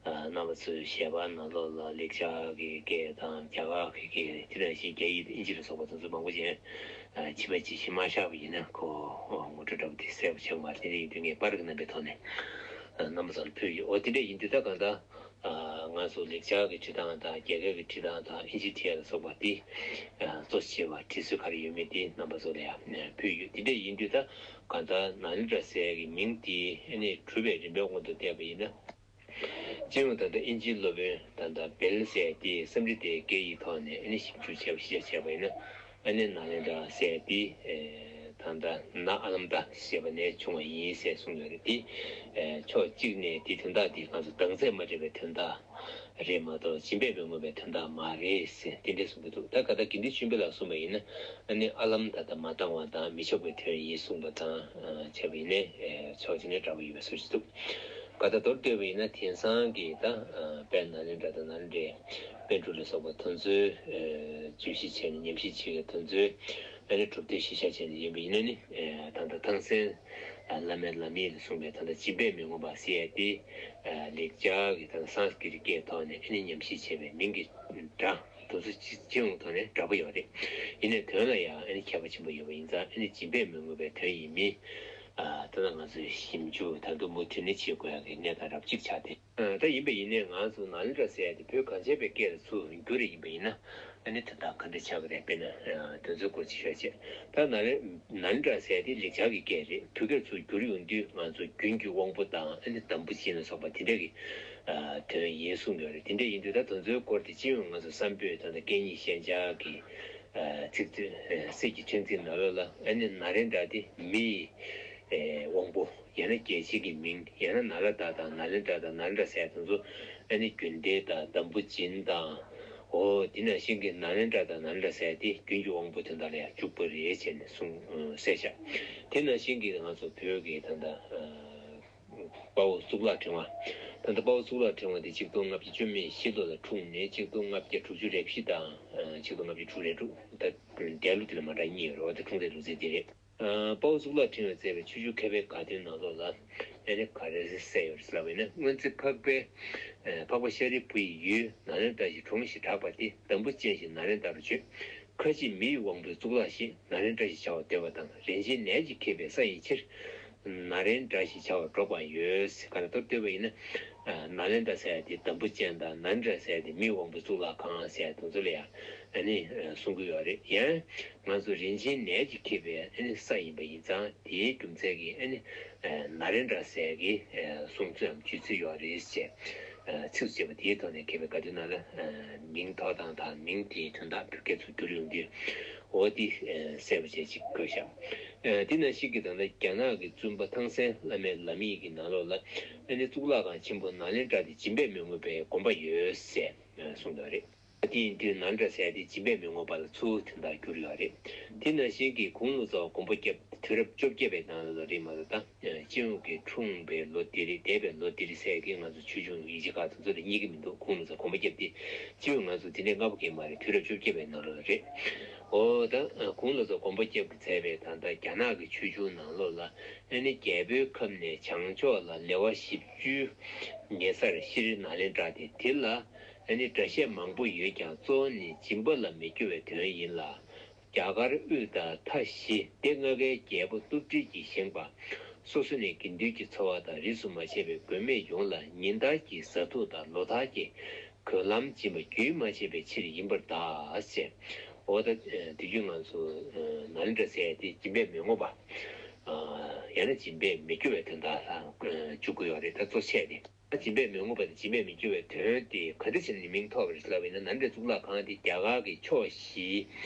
ཨ་རྣམ་པ་ཚོའི་ཞལ་པར་ནང་ལོགས་ལ་ལེགས་སྦྱར་གྱི་སྐད་དང་རྒྱ་གར་གྱི་སྐད། དེ་ནང་བཞིན་རྒྱ་ཡིག་དང་ཨིན་ཇི་ལ་སོགས་པ་དེ་ཚོ་མང་པོ་ཅན་ཨ་ཕྱི་པ་ཅིག་ཕྱི་མ་བཞག་པ་ཡིན་ན་ཁོ་ངོ་སྤྲོད་འདྲ་པོ་དེ་གསལ་པོ་ཆགས་མ་རེད། དེ་འདྲ་ཡིན་དུས་ངས་པར་གྱི་རྣམ་པའི་ཐོག་ནས་ཨ་རྣམ་པ་ཚོར་ཕུལ་ཡོད། འོ་དེ་འདྲ་ཡིན་དུས་ད་གང་ལྟར། ཨ་ང་ཚོ་ལེགས་སྦྱར་གྱི་བྲིས་སྟངས་དང་རྒྱ་སྐད་ཀྱི་བྲིས་སྟངས་དང་ཨིན་ཇིའི་བྲིས་ཡ་ལ་སོགས་པ་དེ་ཨ་གཙོ་ཆེ་བ་བྲིས་སྲོལ་ག་རེ་ཡོད་མེད་དེ་རྣམ་པ་ཚོ་ལ་ཡང་ཕུལ་ཡོད། དེ་འདྲ་ཡིན་དུས་ད་གང་ལྟར་ནཱ་ལེནྡྲ་ཟེར་གྱི་མིང་དེ་ཨ་ནི་གྲུབ་པའི་རིམ་པའི་དབང་དུ་བལྟས་པ་ཡིན་ན། སྤྱི་ཡོངས་ད་ལྟ་ཨིན་ཇིའི་སློབ་དཔོན་ད་ལྟ་བེལ་ཟེར་དེས་སཾ་སྐྲྀ་ཏའི་སྐད་ཡིག་ཐོག་ནས་ཨ་ནི་ཞིབ་འཇུག་བྱས་པ་གཞིར་བཞག་བྱས་པ་ཡིན་ན། ཨ་ནི་ནཱ་ལེནྡྲ་ཟེར་དེ་ཨེ་ད་ལྟ་ན་ཨ་ལམ་ད་ཞེས་པ་ནས་བྱུང་བ་ཡིན་ཟེར་གསུངས་ཡོད་རེད། དེ་ཨེ་ཕྱོགས་གཅིག་ནས་དེ་དོན་དག་དེ་ང་ཚོ་གདངས་ཚད་མ་འདྲ་བའི་དོན་དག་ རེད་མ་གཏོགས་སྦྱིན་པས་མི་ངོམས་པའི་དོན་དག་མ་རེད་ཟེར་དེ་འདྲས་གསུང་གི་འདུག་ད་ག་ད་དགེ་འདུན་ཆོས་འཕེལ་ལགས་གསུངས་པ་ཡིན་ན་ཨ་ནི་ཨ་ལམ་ད་ལྟ་མ་བཏང་བ་དང་མི་ཆོག་པའི་དོན་ཡིན་གསུངས་པ་དང་བྱས་པ་ཡིན་ནའི་ཕྱོགས་གཅིག་ནས་འདྲ་པོ་ཡོད་པའི་བཟོ་ཞིག་འདུག་ག་ད་མདོར་བསྡུས་པ་ཡིན་ན་དེང་སང་གི་ད་དཔལ་ནཱ་ལེནྡྲ་དང་ནཱ་ལེནྡྲའི་པཎ་གྲུབ་ལ་སོགས་པ་དེ་ཚོའི་བརྗོད་གཞི་བྱས་ནས་ཉམས་ཞིབ་བྱེད་མཁན་དེ་ཚོའི་ཨ་ནི་གྲུབ་དོན་གཞི་བཞག་བྱས་ནས་ཡིན་པ་ཡིན་ན་ནི་ད་ལྟ་ཐང་སན་བླ་མའི་ལམ་ཡིག་ལ་གསུངས་པའི་ད་ལྟ་སྦྱིན་པས་མི་ངོམས་པ་ཟེར་ཡ་དེ་ལེགས་སྦྱར་གྱི་ད་ལྟ་སཾ་སྐྲྀ་ཏའི་སྐད་ཐོག་ནས་ཨ་ནི་ཉམས་ཞིབ་བྱས་པའི་མིང་གི་སྒྲ་དེ་ཚོ་སྤྱི་ཡོངས་ཐོག་ནས་འདྲ་པོ་ཡོད་རེད། ཡིན་ནའི་དོན་ལ་ཡང་ཨ་ནི་ཁྱད་པར་ཆེན་པོ་ཡོད་པ་ཡིན་ཙང་ཨ་ནི་སྦྱིན་པས་མི་ངོམས་པའི་དོན་ཡིན་མིན་ད་ལྟ་ང་ཚོས་ཞིབ་འཇུག་ད་དུང་མུ་མཐུད་ནས་བྱེད་དགོས་ཡ་གི་གནས་སྟངས་རབ་གཅིག་ཆགས་ཏེ། ད་ཡིན་པ་ཡིན་ནའི་ང་ཚོ་ནཱ་ལེནྡྲ་ཟེར་ཡ་དེ་བོད་གངས་ཅན་པའི་སྐད་ལ་ཚུར་བསྒྱུར་རེ་ཡིན་པ་ཡིན་ན་ཨ་ནི་དོན་དག་ག་འདྲ་ཆགས་ཀྱི་རེད། དཔེར་ན་དེ་ཚོའི་སྐོར་ཅིག་ཤོད་ཅེས། ད་ནཱ་ལེ་ནཱ་ལེནྡྲ་ཟེར་ཡ་དེ་ལེགས་སྦྱར་གྱི་སྐད་རེད། བོད་སྐད་ཚུར་བསྒྱུར་ཡོང་དུས་ང་ཚོ་རྒྱུན་གྱི་དབང་པོ་དང་ཨ་ནི་འདམ་བུ་སྦྱིན་ལ་སོགས་པ་དེ་འདྲ་གི་དོན་ཡིན་གསུངས་ཡོད་རེད། དེ་འདྲ་ཡིན་དུས་ད་དེ་ཚོའི་སྐོར་དེ་སྤྱི་ཡོངས་ང་ཚོ་བསམ་པས་ད་ལྟ་སྐད་གཉིས་ཤན་སྦྱར་གྱི་ཚིག་མཛོད་གསེར་གྱི་ཕྲེང་མཛེས་ནང་ལོགས་ལ་ཨ་ནི་ནཱ་ལེནྡྲ་དེ་མི་ཡི་དབང་པོ། ཡང་ན་རྒྱལ་ཆེན་གྱི་མིང་། ཡང་ན་ནཱ་ལ་དྭགས་དང་ནཱ་ལེནྡྲ་དང་ནཱ་ལེནྡྲ་ཟེར་དེ་ཚོ་ཨ་ནི་རྒྱུན་ལྡན་དང་འདམ་བུ་སྦྱིན་དང་། འོ་དེ་ནང་བཞིན་གྱི་ནཱ་ལེནྡྲ་དང་ནཱ་ལེནྡྲ་ཟེར་དེ་རྒྱུན་གྱི་དབང་པོ་དོན་དག་ལ་ཡང་འཇུག་པ་རེད་ཅེས་ནས་གསུངས་གསལ་བཞག་དེ་ནང་བཞིན་གྱི་ང་ཚོ་བོད་ཀྱི་ད་ལྟ་དཔའ་བོ་གཙུག་ལག་ཕྲེང་བ། ད་ལྟ་དཔའ་བོ་གཙུག་ལག་ཕྲེང་བ་དེ་ཆིག་སྟོང་ལྔ་བརྒྱ་བཅུ་མེད་བཞི་ལོ་ལ་འཁྲུངས་ནས་ཆིག་སྟོང་ལྔ་བརྒྱ་དྲུག་ཅུ་རེ་བཞི་དང་ཆིག་སྟོང་ལྔ་བརྒྱ་དྲུག་རེ་དྲུག་ད་འདས་ལོ་དེ་ལ་མ་འདྲ་གཉིས་ཡོད་རེད་བ། ད་འཁྲུངས་ཚེས་ལོ་ཚིགས་དེ་རེད། དཔའ་བོ་གཙུག་ལག་ཕྲེང་བས་མཛད་པའི་ཆོས་བརྒྱུད་མཁས་པའི་དགའ་སྟོན་ནང་ལོགས་ལ་ཨེ་ནི་ག་རེ་གསལ་ཡོད་ཟེར་ལབ་པ་ཡིན་ན། སྔོན་ཚེ་འཕགས་པའི་འཕགས་པ་ཤཱ་རིའི་བུ་ཡི་ཡུལ་ནཱ་ལེནྡྲ་ཞེས་གྲོང་ཞེས་གྲགས་པ་དེ་འདམ་བུ་ཅན་ཞིག་ནཱ་ལེནྡྲ་རུ་བརྗོད། ཁ་ཅིག་མི་ཡི་དབང་པོའི་གཙུག་ལག་ཞེས་ནཱ་ལེནྡྲ་ཞེས་བྱ་བར་འདོད་པ་དང་། རིན་ཆེན་ནས་ཀྱིས་ཁེབས་པའི་ས་ཡིན་ཕྱིར་ནཱ་ལེནྡྲ་ཞེས་བྱ་བར་འགྲོ་བ་ཡོད། ག་ལ་ལྟར་བསྟོད་པ་ཡིན་ན། ནཱ་ལེནྡྲ་ཟེར་ཡ་དེ་འདམ་བུ་ཅན་དང་ནཱ་ལེནྡྲ་ཟེར་ཡ་དེ་མི་ཡི་དབང་པོའི་གཙུག་ལག་ཁང་ཟེར་ཡ་དེ་ཚོ་ལ་ཡང་ཨ་ནི་གསུང་གི་ཡོད་རེད། ཡང་། ང་ཚོ་རིན་ཆེན་ནས་ཀྱིས་ཁེབས་པའི་ཨ་ནི་ས་ཡིན་པ་ཡིན་ཙང་དེའི་རྒྱུ་མཚན་གྱིས་ཨ་ནི་ནཱ་ལེནྡྲ་ཟེར་གྱི་གསུང་ཚུལ་འམ་བརྗོད་ཚུལ་ཡོད་རེད་ཅེས་ཚིགས་སུ་བཅད་པ་དེའི་ཐོག་ནས་མཁས་པའི་དགའ་སྟོན་ནང་ལ་མིང་ཐོགས་སྟངས་དང་མིང་དེའི་དོན་དག་བོད་སྐད་ཚུར་བསྒྱུར་ཡོང་དུས་འོ་དེ་གསལ་པོ་བྱས་ཅིག་བཀོད་བཞག་དེ་ནང་བཞིན་གྱི་ད་ལྟ་རྒྱ་ནག་གི་བཙུན་པ་ཐང་སན་བླ་མའི་ལམ་ཡིག་གི་ནང་ལོགས་ལ་ཨ་ནི་གཙུག་ལག་ཁང་ཆེན་པོ་ནཱ་ལེནྡྲ་དེ་སྦྱིན་པས་མི་ངོམས་པའི་དགོན་པ་ཡོད་ཟེར་གསུངས་ཡོད་རེད། དེ་ཡིན་དུས་ནཱ་ལེནྡྲ་ཟེར་ཡ་དེ་སྦྱིན་པས་མི་ངོམས་པ་ལ་ཚུར་དེ་འདྲ་བསྒྱུར་ཡོད་རེད། དེ་ནང་བཞིན་གྱི་གུང་ལོ་ཙཱ་བ་མགོན་པོ་སྐྱབས་དུས་རབས་བཅོ་བརྒྱད་པའི་ནང་ལ་རེད་མ་གཏོགས་ད་སྤྱི་ཡོངས་ཀྱི་འཁྲུངས་པའི་ལོ་འདི་རེད་འདས་པའི་ལོ་འདི་རེད་ཟེར་གྱི་ང་ཚོ་ཆོས་འབྱུང་ཡིག་ཆ་ཁག་དེ་ཚོ་ལ་རྙེད་ཀྱི་མི་འདུག་གུང་ལོ་ཙཱ་བ་མགོན་པོ་སྐྱབས་དེ་སྤྱི་ཡོངས་ང་ཚོ་དེ་འདྲའི་སྔ་པོ་གི་མ་རེད། དུས་རབས་བཅོ་བརྒྱད་པའི་ནང་ལོགས་ལ་རེད། འོ་ད་གུང་ལོ་ཙཱ་བ་མགོན་པོ་སྐྱབས་ཀྱིས་མཛད་པའི་ད་ལྟ་རྒྱ་ནག་གི་ཆོས་འབྱུང་ནང་ལོགས་ལ་ཨ་ནི་རྒྱལ་པོའི་ཁབ་ནས་བྱང་ཕྱོགས་ལ་ལེ་དབར་བཞི་བཅུའི་ཉེ་སར་ཤྲཱི་ནཱ་ལེནྡྲ་དེ་དེ་ལ། ཨ་ནི་སྒྲ་བཤད་མང་པོ་ཡོད་ཀྱང་གཙོ་བོ་ནི་སྦྱིན་པ་ལ་མི་སྐྱོ་བའི་དོན་ཡིན་ལ། རྒྱ་གར་དབུས་དང་མཐའ་བཞི་སྡེ་ལྔ་ཀའི་རྒྱལ་པོ་གཏུབ་སྤྲུལ་གྱིས་བཞེངས་པ། སོ་སོ་ནས་དགེ་འདུན་གྱི་འཚོ་བ་དང་རིས་སུ་མ་ཆད་པའི་མགོན་མེད་ཡོངས་ལ་ཉིན་ལྟར་གྱི་བཟའ་བཏུང་དང་ལོ་ལྟར་གྱི་གོས་ལམ་སྦྱིན་པ་རྒྱུན་མ་ཆད་པའི་ཕྱིར་ཡིན་པར་གདའ་ཟེར། འོ་ད་དུས་རྒྱུན་ང་ཚོ་ནཱ་ལེནྡྲ་ཟེར་ཡ་དེ་སྦྱིན་པས་མི་ངོམས་པ། ཡང་ན་སྦྱིན་པས་མི་སྐྱོ་བའི་དོན་དག་ལ་འཇུག་གི་ཡོད་རེད། ད་གཙོ་ཆེ་སྟེ། སྦྱིན་པས་མི་ངོམས་པ་དང་སྦྱིན་པས་མི་སྐྱོ་བའི་དོན་དེ་ག་འདྲ་བྱས་ནས་མིང་ཐོགས་པ་རེད་ལབ་པ་ཡིན་ན། ནཱ་ལེནྡྲའི་གཙུག་ལག་ཁང་དེ་རྒྱ་གར་གྱི་ཕྱོགས་བཞིའི་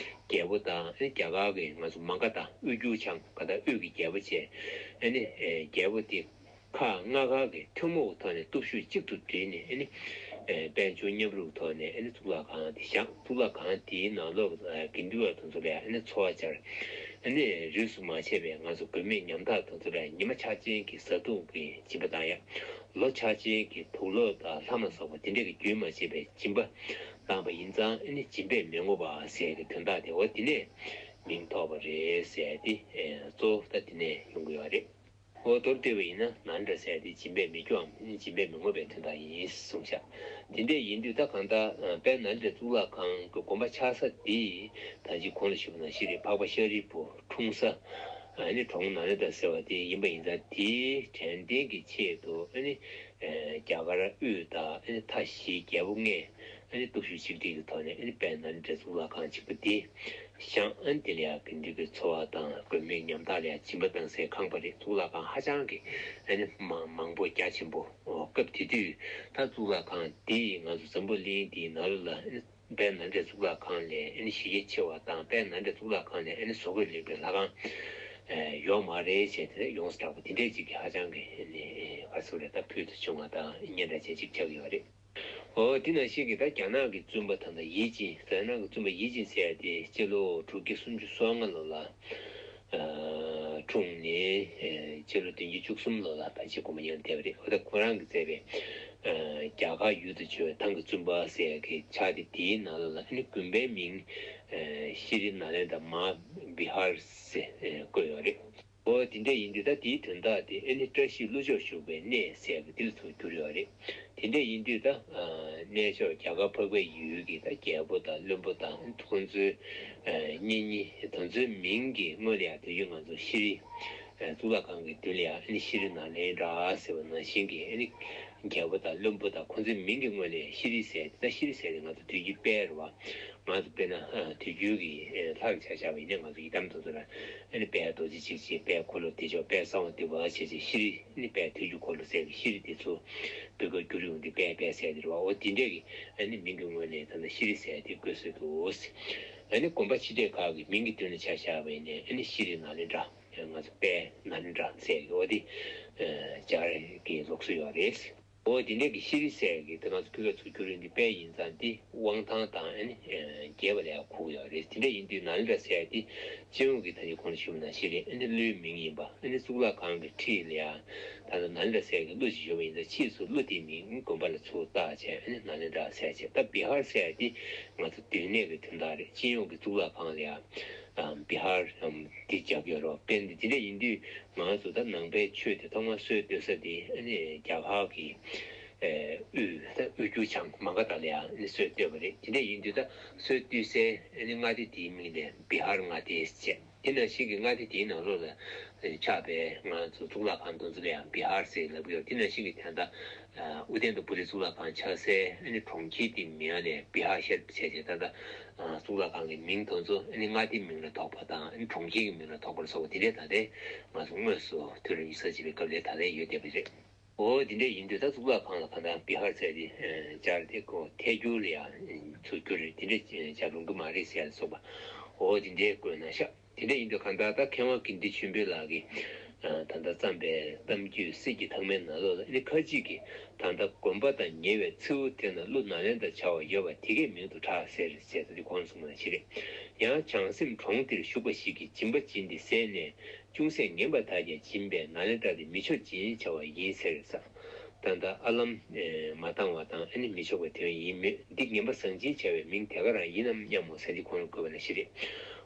རྒྱལ་པོ་དང་། ཨ་ནི་རྒྱ་གར་གྱི་ང་ཚོ་མ་ག་དང་དབུས་འགྱུར་བྱང་ག་དང་དབུས་ཀྱི་རྒྱལ་པོ་བཅས། ཨ་ནི་རྒྱལ་པོ་དེ་ཁག་ལྔ་ག་གི་ཐུན་མོང་གི་ཐོག་ནས་སྟོབས་ཤུགས་གཅིག་ཏུ་བསྒྲིལ་ནས། ཨ་ནི་དཔལ་འབྱོར་མཉམ་རུབ་ཐོག་ནས་ཨ་ནི་གཙུག་ལག་ཁང་དེ་བཞེངས། གཙུག་ལག་ཁང་དེའི་ནང་ལོགས་དགེ་འདུན་པ་དེ་ཚོ་ལ་ཨ་ནི་འཚོ་བ་སྦྱར། ཨ་ནི་རིས་སུ་མ་ཆད་པའི་ང་ཚོ་མགོན་མེད་ཉམ་ཐག་དེ་ཚོ་ལ་ཉི་མ་ཆར་ཅན་གྱི་བཟའ་བཏུང་གི་སྦྱིན་པ་བཏང་ཡ། ལོ་ཆར་ཅན་གྱི་དུག་ལོག་དང་ལྷམ་ལ་སོགས་པ་དེ་འདྲ་གི་རྒྱུན་མ་ཆད་པའི་སྦྱིན་པ་བཏང་པ་ཡིན་ཙང་། ཨ་ནི་སྦྱིན་པས་མི་ངོམས་པ་ཟེར་གྱི་དོན་དག་དེ་འོ་དེ་ནས་མིང་ཐོགས་པ་རེད་ཟེར་ཏེ། གཙོ་བོ་ད་དེ་ནས་ཡོང་གི་ཡོད་རེད། འོ་མདོར་བསྡུས་པ་ཡིན་ན་ནཱ་ལེནྡྲ་ཟེར་ཡ་དེ་སྦྱིན་པས་མི་སྐྱོའམ་སྦྱིན་པས་མི་ངོམས་པའི་དོན་དག་ཡིན་གསུངས་ཤག་དེ་འདྲ་ཡིན་དུས་ད་གང་ལྟར་དཔལ་ནཱ་ལེནྡྲའི་གཙུག་ལག་ཁང་གི་དགོན་པ་ཆགས་ས་དེ་ད་ཅི་གོང་ལ་ཞུས་པ་ནང་བཞིན་རེད། འཕགས་པ་ཤཱ་རིའི་བུ་འཁྲུངས་ས་ཨ་ནི་གྲོང་ནཱ་ལེནྡྲ་ཟེར་བ་དེ་ཡིན་པ་ཡིན་ཙང་། དེའི་དྲན་རྟེན་གྱི་ཆེད་དུ་ཨ་ནི་རྒྱ་གར་དབུས་དང་ཨ་ནི་མཐའ་བཞིའི་རྒྱལ་པོ་ལྔས་ཨ་ནི་སྟོབས་ཤུགས་གཅིག་སྒྲིལ་གྱི་ཐོག་ནས་ཨ་ནི་དཔལ་ནཱ་ལེནྡྲའི་གཙུག་ལག་ཁང་གཅིག་པུ་དེ་བཞེངས། ཨ་ནི་དེ་ལ་ཡང་དགེ་འདུན་གྱི་འཚོ་བ་དང་མགོན་མེད་ཉམ་ཐག་ལ་ཡང་སྦྱིན་པ་བཏང་སའི་ཁང་པ་རེད། གཙུག་ལག་ཁང་ཧ་ཅང་གི་ཨ་ནི་མང་མང་པོ་རྒྱ་ཆེན་པོ། སྐབས་དེ་དུས་ད་གཙུག་ལག་ཁང་དེ་ང་ཚོ་འཛམ་བུ་གླིང་འདིའི་ནང་ལོགས་ལ་ཨ་ནི་དཔལ་ནཱ་ལེནྡྲའི་གཙུག་ལག་ཁང་ལས་ཨ་ནི་གཞི་རྒྱ་ཆེ་བ་དང་། དཔལ་ནཱ་ལེནྡྲའི་གཙུག་ལག་ཁང་ལས་ཨ་ནི་བཟོ་བཀོད་ལེགས་པའི་ལྷ་ཁང་ཡོད་མ་རེད་ཅེས་དེ་ཡོངས་སུ་གྲགས་པ་དེ་འདྲས་ཅིག་གི་ཧ་ཅང་གི་ཨ་ནི་ག་ཚོད་རེད། ད་ཕུལ་དུ་བྱུང་བ་དང་སྙན་གྲགས་ཅན་ཅིག་ཆགས་ཀྱི་ཡོད་རེད། ཨོ་དེ་ནང་བཞིན་གྱི་ད་རྒྱ་ནག་གི་བཙུན་པ་ད་ལྟ་ཡི་ཅིན། རྒྱ་ནག་གི་བཙུན་པ་ཡི་ཅིན་ཟེར་ཡ་དེ་སྤྱི་ལོ་དྲུག་བརྒྱ་སུམ་ཅུ་སོ་ལྔ་ལོ་ལ་འཁྲུངས་ནས། སྤྱི་ལོ་བདུན་བརྒྱ་བཅུ་གསུམ་ལོ་ལ་ཕལ་ཆེར་དགོངས་པ་ཡང་བསྟན་པ་རེད། འོ་ད་ཁོ་རང་གིས་མཛད་པའི་རྒྱ་གར་ཡུལ་དུ་བྱོན་པའི་ཐང་གི་བཙུན་པ་ཟེར་ཡ་གི་ཕྱག་དེབ་དེའི་ནང་ལོགས་ལ་ཨ་ནི་དགོན་པའི་མིང་ཤྲི་ནཱ་ལེནྡྲ་མ་བི་ཧར་ཟེར་བཀོད་ཡོད་རེད། འོ་དེ་འདྲ་ཡིན་དུས་ད་དེའི་དོན་དག་དེ་ཨ་ནི་བཀྲ་ཤིས་ཀླུ་མཆོག་བཞུགས་པའི་གནས་ཟེར་གི་དེ་ལ་ཚུར་གྱུར་ཡོད་རེད། དེ་འདྲ་ཡིན་དུས་ད་གནས་མཆོག་རྒྱ་གར་འཕགས་པའི་ཡུལ་གྱི་ད་རྒྱལ་པོ་དང་བློན་པོ་དང་ཁོང་ཚོའི་གཉེན་ཉེ་དེ་ཚོའི་མིང་གི་སྔོན་ལ་ཡང་དུས་རྒྱུན་ང་ཚོ་ཤྲི་གཙུག་ལག་ཁང་གི་མདུན་ལ་ཡང་ཨ་ནི་ཤྲི་ནཱ་ལེནྡྲ་ཟེར་བ་ནང་བཞིན་གྱི་ཨ་ནི་རྒྱལ་པོ་དང་བློན་པོ་དང་ཁོང་ཚོའི་མིང་གི་སྔོན་ལ་ཡང་ཤྲི་ཟེར་ཏེ། ད་ཤྲི་ཟེར་ཏེ་ང་ཚོ་དུས་རྒྱུན་དཔལ་རེད་བ། ང་ཚོ་དཔེར་ན་ཨ་དུས་རྒྱུན་གྱི་ཨ་ལྷ་ལ་ཆ་བཞག་པ་ཡིན་ན་ང་ཚོ་ཡི་དམ་དེ་ཚོ་ལ་ཨ་ནི་དཔལ་རྡོ་རྗེ་འཇིགས་བྱེད། དཔལ་འཁོར་ལོ་བདེ་མཆོག། དཔལ་གསང་བ་འདུས་པ་ཞེས་བྱས་ཤྲི་ཨ་ནི་དཔལ་ཐུགས་རྒྱུད་འཁོར་ལོ་ཟེར་བའི་ཤྲི་དེ་ཚོ་བོད་སྐད་བསྒྱུར་ཡོང་དུས་དཔལ་དཔལ་ཟེར་དེ་རེད་བ། འོ་དེ་འདྲས་ཀྱི་ཨ་ནི་མིང་གི་སྔོན་ལ་ད་ལྟ་ཤྲི་ཟེར་དེ་བཀོད་སྲོལ་འདུག། ཨ་ནི་དགོན་པ་ཆེ་གྲས་ཁག་གི་མིང་གི་མདུན་ལ་ཆ་བཞག་པ་ཡིན་ན་ཨ་ནི་ཤྲི་ནཱ་ལེནྡྲ། ང་ཚོ་དཔལ་ནཱ་ལེནྡྲ་ཟེར་གི་འོ་དེ་སྦྱར་གི་ལུགས་སྲོལ་ཡོད་རེད། འོ་དེ་འདྲས་ཀྱི་ཤྲི་ཟེར་གི་དེ་ང་ཚོ་ཕི་ཁ་ཚུར་བསྒྱུར་ཡོང་དུས་དཔལ་ཡིན་ཙང་དེ་དབང་ཐང་དང་ཨ་ནི་རྒྱས་པ་ལ་ཡང་གོ་གི་ཡོད་རེད། དེ་འདྲ་ཡིན་དུས་ནཱ་ལེནྡྲ་ཟེར་དེ་སྤྱི་ཡོངས་ཀྱི་ད་ནི་གོང་ལ་ཞུས་པ་ནང་བཞིན་རེད། ཨ་ནི་ཀླུའི་མིང་ཡིན་པ། ཨ་ནི་གཙུག་ལག་ཁང་གི་འཁྲིས་ལ་ཡང་ད་ལྟ་ནཱ་ལེནྡྲ་ཟེར་གི་ཀླུ་ཅིག་ཡོད་པ་ཡིན་ཙང་ཕྱིས་སུ་ཀླུ་དེའི་མིང་དགོན་པ་ལ་ཚུར་བཏགས་བྱས་ཨ་ནི་ནཱ་ལེནྡྲ་ཟེར་བྱས། ད་བི་ཧར་ཟེར་དེ་ང་ཚོ་སྡོད་གནས་ཀྱི་དོན་དག་རེད། སྤྱི་ཡོངས་ཀྱི་གཙུག་ལག་ཁང་ལ་ཡང་བི་ཧར་འདི་བརྒྱབ་ཡོད་རེད། དཔེར་ན་དེ་འདྲ་ཡིན་དུས་ང་ཚོ་ད་ནང་པའི་ཆོས་དེ་ཐོག་མར་སྲོལ་གཏོད་ས་དེ་ཨ་ནི་རྒྱ་གར་གྱི་ཨེ་དབུས་ད་དབུས་འགྱུར་བྱང་མ་ག་དྷ་ལ་ཡང་ཨ་ནི་སྲོལ་གཏོད་པ་རེད། དེ་འདྲ་ཡིན་དུས་ད་སྲོལ་གཏོད་སའི་ཨ་ནི་མངའ་སྡེ་དེའི་མིང་ལ་བི་ཧར་མངའ་སྡེ་ཟེར། དེ་ནང་བཞིན་གྱི་མངའ་སྡེ་དེའི་ནང་ལོགས་ལ་ཆགས་པའི་ང་ཚོ་གཙུག་ལག་ཁང་དེ་ཚོ་ལ་ཡང་བི་ཧར་ཟེར་ལབ་ཀྱི་ཡོད། དེ་ནང་བཞིན་གྱི་ད་ལྟ་ཨུ་དན་དུ་པུ་རི་གཙུག་ལག་ཁང་ཆགས་སའི་ཨ་ནི་གྲོང་ཁྱེར་དེའི་མིང་ལ་བི་ཧར་ཤར་བྱས་ཏེ་ད་ལྟ་གཙུག་ལག་ཁང་གི་མིང་དེ་ཚོ་ཨ་ནི་མངའ་སྡེའི་མིང་ལ་ཐོགས་པ་དང་ཨ་ནི་གྲོང་ཁྱེར་གྱི་མིང་ལ་ཐོགས་པ་ལ་སོགས་པ་དེ་འདྲའི་ད་ལྟའི་ང་ཚོ་དངོས་སུ་དུས་རབས་ཉི་ཤུ་རྩ་གཅིག་པའི་སྐབས་ལ་ད་ལྟའི་ཡོད་བསྡད་པ་རེད། འོ་དེ་འདྲ་ཡིན་དུས་ད་གཙུག་ལག་ཁང་ལ་གང་ལྟར་བི་ཧར་ཟེར་དེ་སྦྱར་ཏེ་ཁོ་ཐལ་འགྱུར་ལ་ཡང་ཚུར་བསྒྱུར་རེད། དེ་འདྲ་སྦྱར་རུང་གི་མ་རེད་ཟེར་ལ་སོགས་པ། འོ་དེ་འདྲའི་བཀོད་ན་ཤག། དེ་འདྲ་ཡིན་དུས་གང་ལྟར་ད་མཁས་དབང་དགེ་འདུན་ཆོས་འཕེལ་ལགས་ཀྱིས་ད་ལྟ་བརྩམས་པའི་གཏམ་རྒྱུད་གསེར་གྱི་ཐང་མའི་ནང་ལོགས་ལ་ཨ་ནི་ཁ་ཅིག་གིས་ད་ལྟ་དགོན་པ་དང་ཉེ་བའི་མཚེའུ་དེ་ན་ཀླུ་ནཱ་ལེནྡྲ་བྱ་བ་ཡོད་པ་དེ་གའི་མིང་དུ་གྲགས་ཟེར་ཟེར་ད་དེ་གོང་གསུངས་པ་ནང་བཞིན་རེད། ཡང་བྱང་སེམས་གྲོང་དེར་བཞུགས་པ་ཞིག་གིས་སྦྱིན་པ་བྱིན་ཏེ་ཟས་ནས། ཅུང་ཟད་ངན་པ་དག་ཀྱང་སྦྱིན་པས་ནཱ་ལེནྡྲ་དེ་མི་ཆོག་ཅེས་བྱ་བ་ཡིན་ཟེར་ས། ད་ལྟ་ཨ་ལམ་མ་བཏང་བ་དང་ཨ་ནི་མི་ཆོག་པའི་དོན་ཡིན་མོད། འདི་ངན་པ་བཟང་ཅེས་བྱ་བའི་མིང་དེ་ག་རང་ཡིན་ནམ་སྙམ་མོ་ཟེར་འདི་གོང་ལ་བཀོད་པ་ནང་བཞིན་རེད།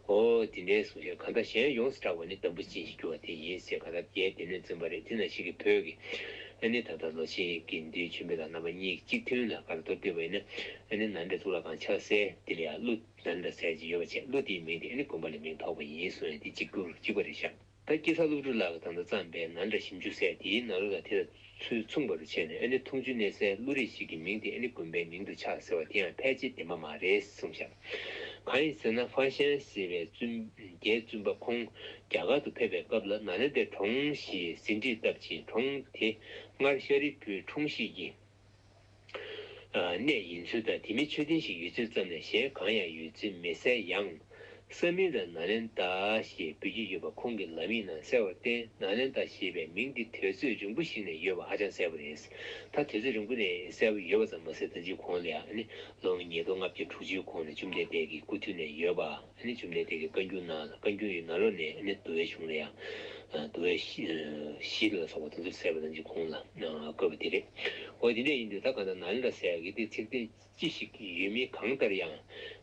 འོ་དེ་འདྲའི་གསུང་བཤད་གང་ལྟར་གཞན་ཡོངས་སུ་གྲགས་པ་ནི་འདམ་བུ་ཅན་ཞེས་བསྒྱུར་བ་དེ་ཡིན་ཟེར། གང་ལྟར་རྒྱའི་སྡེ་སྣོད་འཛིན་པ་རེད། དེ་ནང་བཞིན་གྱི་བོད་ཀྱི་ཨ་ནི་ད་ལྟ་ལོ་ཆེན་དགེ་འདུན་ཆོས་འཕེལ་དང་རྣམ་པ་གཉིས་གཅིག་མཐུན་ལ་ག་རེ་མདོར་བསྡུས་པ་ཡིན་ན་ཨ་ནི་ནཱ་ལེནྡྲ་གཙུག་ལག་ཁང་ཆགས་སའི་དེ་ལ་ཡང་ཀླུ། ནཱ་ལེནྡྲ་ཟེར་གྱི་ཡོད་པ་བྱས། ཀླུ་དེའི་མིང་དེ་ཨ་ནི་དགོན་པ་ལ་མིང་ཐོགས་པ་ཡིན་གསུངས་ཡ་དེ་གཅིག་གྱུར་གཅིག་པ་རེད་ཤག། ད་སྐྱེས་ཚར་ཀླུ་སྒྲུབ་ལགས་ཀྱིས་ད་ལྟ་བརྩམས་པའི་ནཱ་ལེནྡྲ་ཞིབ་འཇུག་ཟེར་དེའི་ནང་ལོགས་ལ་དེ་དང་ཚུལ་མཚུངས་པ་རུ་བྱས་ནས་ཨ་ནི་འཐུང་ཆུ་གནས་སའི་ཀླུ་རིགས་ཤིག་གི་མིང་དེ་ཨ་ནི་དགོན་པའི་མིང་དུ་ཆགས་ཟེར་བ་དེ་ཡང་ཕལ་ཆེར་བདེན་པ་མ་རེད་གསུངས་ཤག། གང་ཡིན་ཟེར་ན་ཧྥ་ཤན་ཟེར་བའི་བཙུན་རྒྱའི་བཙུན་པ་ཁོང་རྒྱ་གར་དུ་ཕེབས་པའི་སྐབས་ལ་ནཱ་ལེནྡྲའི་གྲོང་ཞེས་ཟིན་བྲིས་བཏབ་ཅིང་གྲོང་དེ་སྔར་ཤཱ་རིའི་བུའི་འཁྲུངས་གཞིས་ཀྱི་གནས་ཡིན་ཚུལ་དང་། དེ་མིན་མཆོད་རྟེན་ཞིག་ཡོད་ཚུལ་ཙམ་ལས་གཞན་གང་ཡང་ཡོད་ཚུལ་མི་གསལ་ཡང་། ས་མིང་ལ་ནཱ་ལེནྡྲ་ཞེས་འབོད་ཀྱི་ཡོད་པ་ཁོང་གིས་ལམ་ཡིག་ནང་གསལ་བར་བརྟེན་ནཱ་ལེནྡྲ་ཞེས་པའི་མིང་འདི་དུས་ཚོད་རིང་པོ་ཞིག་ནས་ཡོད་པ་ཧ་ཅང་གསལ་པོ་རེད། ད་དུས་ཚོད་རིང་པོ་ནས་གསལ་པོ་ཡོད་པ་ཙམ་མ་ཟད་ད་ཅི་གོང་ལ་ཡང་ཨ་ནི་ལོ་ཉིས་སྟོང་ལྔ་བརྒྱ་དྲུག་ཅུའི་གོང་ལ་བཅོམ་ལྡན་འདས་ཀྱི་སྐུ་དུས་ནས་ཡོད་པ། ཨ་ནི་བཅོམ་ལྡན་འདས་ཀྱི་བཀའ་འགྱུར་ནང་ལ་བཀའ་འགྱུར་ཡི་ནང་ལོགས་ནས་ཨ་ནི་འདུལ་བའི་གཞུང་ལ་ཡང་འདུལ་བའི་གཞི་ལ་སོགས་པ་དེ་ཚོ་གསལ་པོ་ནང་གི་གོང་ལ་བཀོད་པ་དེ་རེད། འོ་དེ་འདྲ་ཡིན་དུས་ད་གང་ལྟར་ནཱ་ལེནྡྲ་ཟེར་ཡག་གི་དེ་ཚིག་དེ་ཅི་ཞིག་ཡུལ་མིང་གང་ལྟར་ཡང་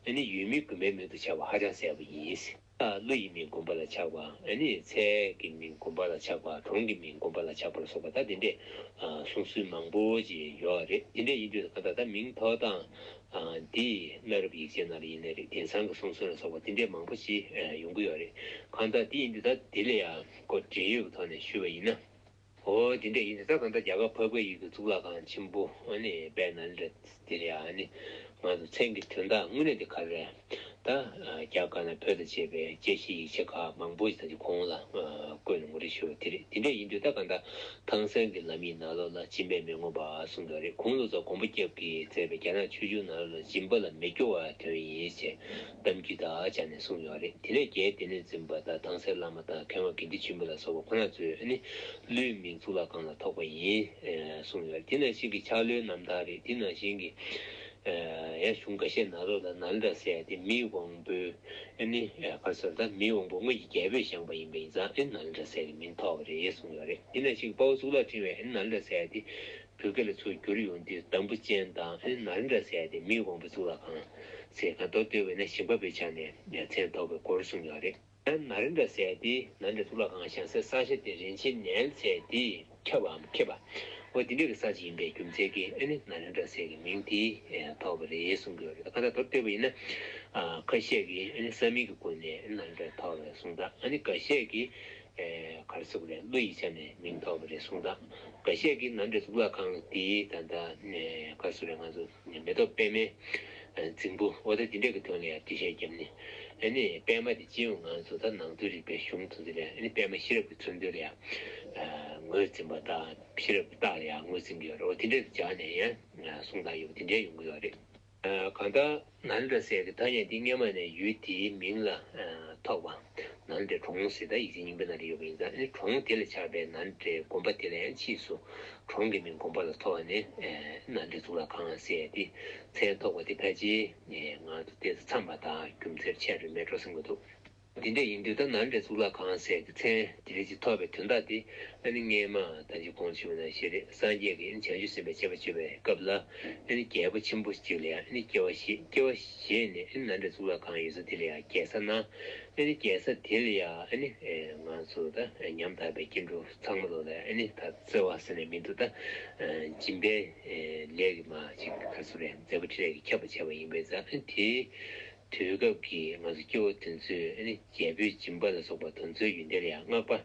ཨ་ནི་ཡུལ་མིང་དགོན་པའི་མིང་དུ་ཆགས་པ་ཧ་ཅང་གསལ་པོ་ཡིན། ཀླུ་ཡི་མིང་དགོན་པ་ལ་ཆགས་པ། ཨ་ནི་ཚལ་གྱི་མིང་དགོན་པ་ལ་ཆགས་པ། གྲོང་གི་མིང་དགོན་པ་ལ་ཆགས་པ་ལ་སོགས་པ་ད་དེ་འདྲས་གསུང་སྲོལ་མང་པོ་ཅིག་ཡོད་རེད། དེ་འདྲས་ཡིན་དུས་གང་ལྟར་ད་མིང་ཐོགས་སྟངས་འདི་གནའ་རབས་ཡིག་ཆའི་ནང་ལ་ཡིན་ནའི་རེད། དེང་སང་གི་གསུང་སྲོལ་ལ་སོགས་པ་དེ་འདྲས་མང་པོ་ཞིག་ཡོང་གི་ཡོད་རེད། གང་ལྟར་དེ་ཡིན་དུས་ད་དེ་ལ་ཡང་ཁོ་འབྲེལ་ཡོད་ཀྱི་ཐོག་ནས་ཞུས་པ་ཡིན་ན། འོ་དེ་འདྲས་ཡིན་དུས་ད་གང་ལྟར་རྒྱ་གར་འཕགས་པའི་ཡུལ་གྱི་གཙུག་ལག་ཁང་ཆེན་པོ་ཨ་ནི་དཔལ་ནཱ་ལེནྡྲ་དེ་ལ་ཡང་ཨ་ནི་ང་ཚོ་མཚན་གྱི་དོན་དག་དངོས་གནས་དེ་ག་རེ་རེད། ད་རྒྱ་གར་ནས་བོད་དུ་བྱས་པའི་དཔྱད་གཞིའི་ཡིག་ཆ་ཁག་མང་པོ་ཞིག་ད་ཅི་གོང་ལ་བཀོད་ནས་ངོ་སྤྲོད་ཞུ་བ་དེ་རེད། དེ་འདྲ་ཡིན་དུས་ད་གང་ལྟར་ཐང་སན་གྱི་ལམ་ཡིག་ནང་ལོགས་ལ་སྦྱིན་པས་མི་ངོམས་པ་གསུངས་ཡོད་རེད། གོང་དུ་ཚོ་དགོངས་པ་སྐྱབས་ཀྱིས་མཛད་པའི་རྒྱ་ནག་ཆོས་འབྱུང་ནང་ལོགས་ལ་སྦྱིན་པ་ལ་མི་སྐྱོ་བ་དོན་ཡིན་ཞེས་གཏམ་རྒྱུད་དག་ཅིག་ནས་གསུངས་ཡོད་རེད། དེ་ནས་རྒྱའི་སྡེ་སྣོད་འཛིན་པ་དང་ཐང་སན་བླ་མ་དང་མཁས་དབང་དགེ་འདུན་ཆོས་འཕེལ་ལ་སོགས་པ་ཁོ་ན་ཚོས་ཨ་ནི་ཀླུའི་མིང་གཙུག་ལག་ཁང་ལ་ཐོགས་པ་ཡིན་གསུངས་ཡོད་རེད། དེ་ནང་བཞིན་གྱི་ཕྱག་ལོའི་རྣམ་ཐར་རེད། དེ་ནང་བཞིན་གྱི་ཡང་གཞུང་འགའ་ཤས་ནང་ལོགས་ལ་ནཱ་ལེནྡྲ་ཟེར་ཡ་དེ་མིའི་དབང་པོའི་ཨ་ནི་ག་རེ་ཟེར། ད་མིའི་དབང་པོ་དངོས་ཀྱི་རྒྱལ་པོས་བཞེངས་པ་ཡིན་པ་ཡིན་ཙང་ཨ་ནི་ནཱ་ལེནྡྲ་ཟེར་གྱི་མིང་ཐོགས་པ་རེད་གསུངས་ཡོད་རེད། དེ་ནང་བཞིན་དཔའ་བོ་གཙུག་ལག་ཕྲེང་བས་ཨ་ནི་ནཱ་ལེནྡྲ་ཟེར་ཡ་དེ་བོད་སྐད་ལ་ཚུར་བསྒྱུར་ཡོང་དུས་འདམ་བུ་ཅན་དང་ཨ་ནི་ནཱ་ལེནྡྲ་ཟེར་ཡ་དེ་མིའི་དབང་པོའི་གཙུག་ལག་ཁང་ཟེར་ག་མདོར་བསྡུས་པ་ཡིན་ན་ཞིང་པ་པའི་ཆ་ནས་མཚན་ཐོགས་པའི་སྐོར་གསུངས་ཡོད་རེད། ཡང་ནཱ་ལེནྡྲ་ཟེར་ཡ་དེ་ནཱ་ལེནྡྲའི་གཙུག་ལག་ཁང་བཞེངས་སའི་ས་ཆ་དེ་རིན་ཆེན་ནེལ་ཟེར་དེས་ཁྱབ་པའམ་ཁེབས་པ། འོ་དེ་འདྲ་གི་ས་ཆ་ཡིན་པའི་རྒྱུ་མཚན་གྱིས་ཨ་ནི་ནཱ་ལེནྡྲ་ཟེར་གྱི་མིང་དེ་ཐོགས་པ་རེད་གསུང་གི་ཡོད་རེད། ད་ག་ད་མདོར་བསྡུས་པ་ཡིན་ན། ཁ་ཤས་ཀྱིས་ཨ་ནི་ས་མིང་གི་སྒོ་ནས་ནཱ་ལེནྡྲ་ཐོགས་པ་རེད་གསུངས་དང་། ཨ་ནི་འགའ་ཤས་ཀྱིས་ག་རེ་ཟེར་དགོས་རེད། ཀླུ་ཡི་ཆ་ནས་མིང་ཐོགས་པ་རེད་གསུངས་དང་། འགའ་ཤས་ཀྱིས་ནཱ་ལེནྡྲའི་གཙུག་ལག་ཁང་དེའི་ད་ལྟ་ག་རེ་ཟེར་དགོས་རེད། ང་ཚོ་མེ་ཏོག་པད་མའི་རྫིང་བུ་འོ་ད་དེ་འདྲ་གི་དོན་ལ་ཡང་འགྲེལ་བཤད་བརྒྱབ་ནས། ཨ་ནི་པད་མ་དེ་སྤྱི་ཡོངས་ང་ཚོ་ད་ནང་དོན་རིག་པའི་གཞུང་དེ་ཚོ་ལ་ཨ་ནི་པད་མ་ཤེས་རབ་ཀྱི་མཚོན་དོན་ལ་ཡང་ངོས་འཛིན་པ་དང་། ཤེས་རབ་ཀྱི་རྟགས་ལ་ཡང་ངོས་འཛིན་གྱི་ཡོད་རེད། འོ་དེ་འདྲ་དུ་སྦྱར་ནས་ཡང་གསུང་སྟངས་ཡོད་པ་དེ་འདྲ་ཡོང་གི་ཡོད་རེད། གང་ལྟར་ནཱ་ལེནྡྲ་ཟེར་གྱི་ཐ་སྙད་འདི་སྔ་མ་ནས་ཡུལ་དེའི་མིང་ལ་ཐོགས་པ། ནཱ་ལེནྡྲའི་གྲོང་ཟེར་ད་ཡིག་ཆ་རྙིང་པའི་ནང་ལ་ཡོད་པ་ཡིན་ཙང་ཨ་ནི་གྲོང་དེ་ལ་ཆགས་པའི་ནཱ་ལེནྡྲའི་དགོན་པ་དེ་ལ་ཡང་ཕྱིས་སུ། གྲོང་གི་མིང་དགོན་པ་ལ་ཐོགས་ནས་ནཱ་ལེནྡྲའི་གཙུག་ལག་ཁང་ཟེར་ཏེ་མཚན་ཐོགས་པ་དེ་ཕལ་ཆེར་ང་ཚོ་ཏོག་ཙམ་འཚམས་པ་དང་རྒྱུ་མཚན་ཆེ་རུ་མེད་འགྲོ་བསམ་གྱི་འདུག་དེ་འདྲ་ཡིན་དུས་ད་ནཱ་ལེནྡྲའི་གཙུག་ལག་ཁང་ཟེར་གྱི་མཚན་དེ་རིགས་ཀྱི་ཐོགས་པའི་དོན་དག་དེ་ཨ་ནི་སྔས་མ་ད་ཅི་གོང་ཞུས་པ་ནང་བཞིན་རེད། སངས་རྒྱས་ཀྱིས་ཨ་ནི་བྱང་ཆུབ་སེམས་དཔའི་སྤྱད་པ་སྤྱོད་པའི་སྐབས་ལ་ཨ་ནི་རྒྱལ་པོ་ཆེན་པོ་གཅིག་ལ་ཡང་ཨ་ནི་སྐྱེ་བ་བཞེས། སྐྱེ་བ་བཞེས་ནས་ཨ་ནི་ནཱ་ལེནྡྲའི་གཙུག་ལག་ཁང་ཡོད་ས་དེ་ལ་ཡང་རྒྱལ་ས་གནང་། ཨ་ནི་རྒྱལ་ས་དེ་ལ་ཡང་ཨ་ནི་ང་ཚོ་ད་ཉམ་ཐག་པའི་སྐྱེ་འགྲོ་ཚང་མ་ལོ་ལ་ཨ་ནི་ད་བརྩེ་བ་ཟེར་ནས་མི་འདུག་ད་སྦྱིན་པའི་ལས་ཀྱི་མ་ཅིག་ག་ཚོད་རེད། མཛད་པ་འཕྲིན་ལས་ཀྱི་ཁྱབ་པ་བྱས་པ་ཡིན་པས་ཙང་ཨ་ནི་དེའི་དུས་སྐབས་ཀྱི་ང་ཚོ་སྐྱེ་བོ་དེ་ཚོས་ཨ་ནི་རྒྱལ་པོའི་སྦྱིན་པ་ལ་སོགས་པ་དེ་ཚོའི་ཡོན་ཏན་ལ་ཡང་བསྔགས་པ་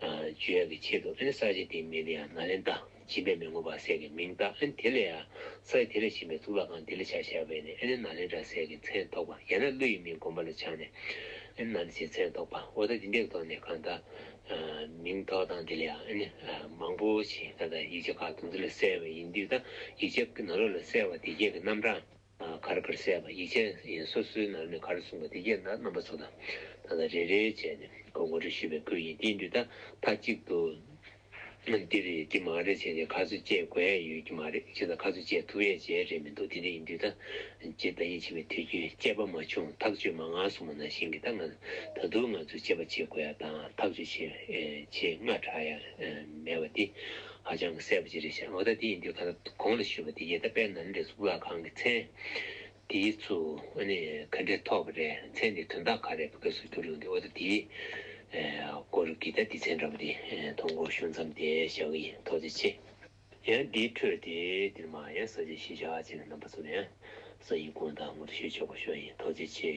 བརྗོད་ཡག་གི་ཆེད་དུ་ཨ་ནི་ས་ཆ་དེའི་མིང་ལ་ཡང་ནཱ་ལེནྡྲ་སྦྱིན་པས་མི་ངོམས་པ་ཟེར་གྱི་མིང་བཏགས། ཨ་ནི་དེ་ལ་ཡང་ས་ཆ་དེ་ལ་བཞེངས་པའི་གཙུག་ལག་ཁང་དེ་ལ་ཆ་བཞག་པས་ནི་ཨ་ནི་ནཱ་ལེནྡྲ་ཟེར་གྱི་མཚན་ཐོགས་པ། ཡང་ན་ཀླུ་ཡི་མིང་དགོན་པ་ལ་ཆགས་ནས་ཨ་ནི་ནཱ་ལེནྡྲ་ཟེར་མཚན་ཐོགས་པ། འོ་ད་དེ་འདྲའི་ཐོག་ནས་གང་ལྟར་མིང་ཐོགས་སྟངས་དེ་ལ་ཡང་ཨ་ནི་མང་པོ་ཞིག་ད་ལྟ་ཡིག་ཆ་ཁག་དེ་ཚོ་ལ་གསལ་བ་ཡིན་དུས། ད་ཡིག་ཆ་གི་ནང་ལོགས་ལ་གསལ་བ་དེ་གས་ཀྱི་རྣམ་གྲངས་ག་རེ་ག་རེ་གསལ་བ། ཡིག་ཆ་ཡིན་སོ་སོའི་ནང་ནས་ག་རེ་གསུངས་པ་དེ་གས་ད་རྣམ་པ་ཚོ་དང་ད་ལྟ་རེ་རེ་བྱས་ནས་ངོ་སྤྲོད་ཞུས་པའི་ཁུལ་ཡིན། དེ་ཡིན་དུས་ད་མཐའ་གཅིག་ཏུ་འདི་རེད་འདི་མ་རེད་བྱས་ནས་ཁ་ཚུར་བཅད་དགོས་ཡ་ཡོད་ཀྱི་མ་རེད། བྱས་ཙང་ཁ་ཚུར་བཅད་ཐུབ་ཡས་བྱས་རེད་མི་འདུག་དེ་འདྲ་ཡིན་དུས་ད་རྗེ་བདག་ཉིད་འཆི་བའི་དུས་རྒྱུན་དཔྱད་པ་མ་བྱུང་ཐག་གཅོད་མ་ངར་གསུངས་པ་ནང་བཞིན་གྱི་ད་ང་ད་དུང་ང་ཚོས་དཔྱད་པ་བྱེད་དགོས་ཡ་དང་ཐག་གཅོད་བྱེད་བྱེད་སྔ་དྲགས་ཡ་མེད་པ་འདི་ཧ་ཅང་གི་གསལ་པོ་ཅིག་རེད་ཤག་འོ་ད་དེ་ཡིན་དུས་ག་ད་གོང་ལ་ཞུས་པ་དེ་གས་ད་དཔལ་ནཱ་ལེནྡྲའི་གཙུག་ལག་ཁང་གི་མཚན་དེའི་ཚུལ་ཨ་ནི་ག་འདྲས་ཐོགས་པ་རེད། མཚན་དེ་དོན་དག་ག་རེ་བོད་སྐད་སུ་བསྒྱུར་ཡོང་དུས་འོ་ད་དེའི་སྐོར་གྱི་ད་སྡེ་ཚན་འདྲ་པོ་དེ་ཐོག་མར་ཞུ་མཚམས་དེ་བཞག་གི་ཡིན། ཐུགས་རྗེ་ཆེ། ཡང་འདིའི་འཕྲོས་དེ་འདིར་མ་ཡང་ས་བཅད་གཞི་བཞག་བྱས་ནས་རྣམ་པ་ཚོ་ལ་ཡང་ས་ཡིག་དགོངས་དག་ངོ་སྤྲོད་ཞུ་ཆོག་པ་ཞུ་ཡ་ཡིན། ཐུགས་རྗེ་ཆེ།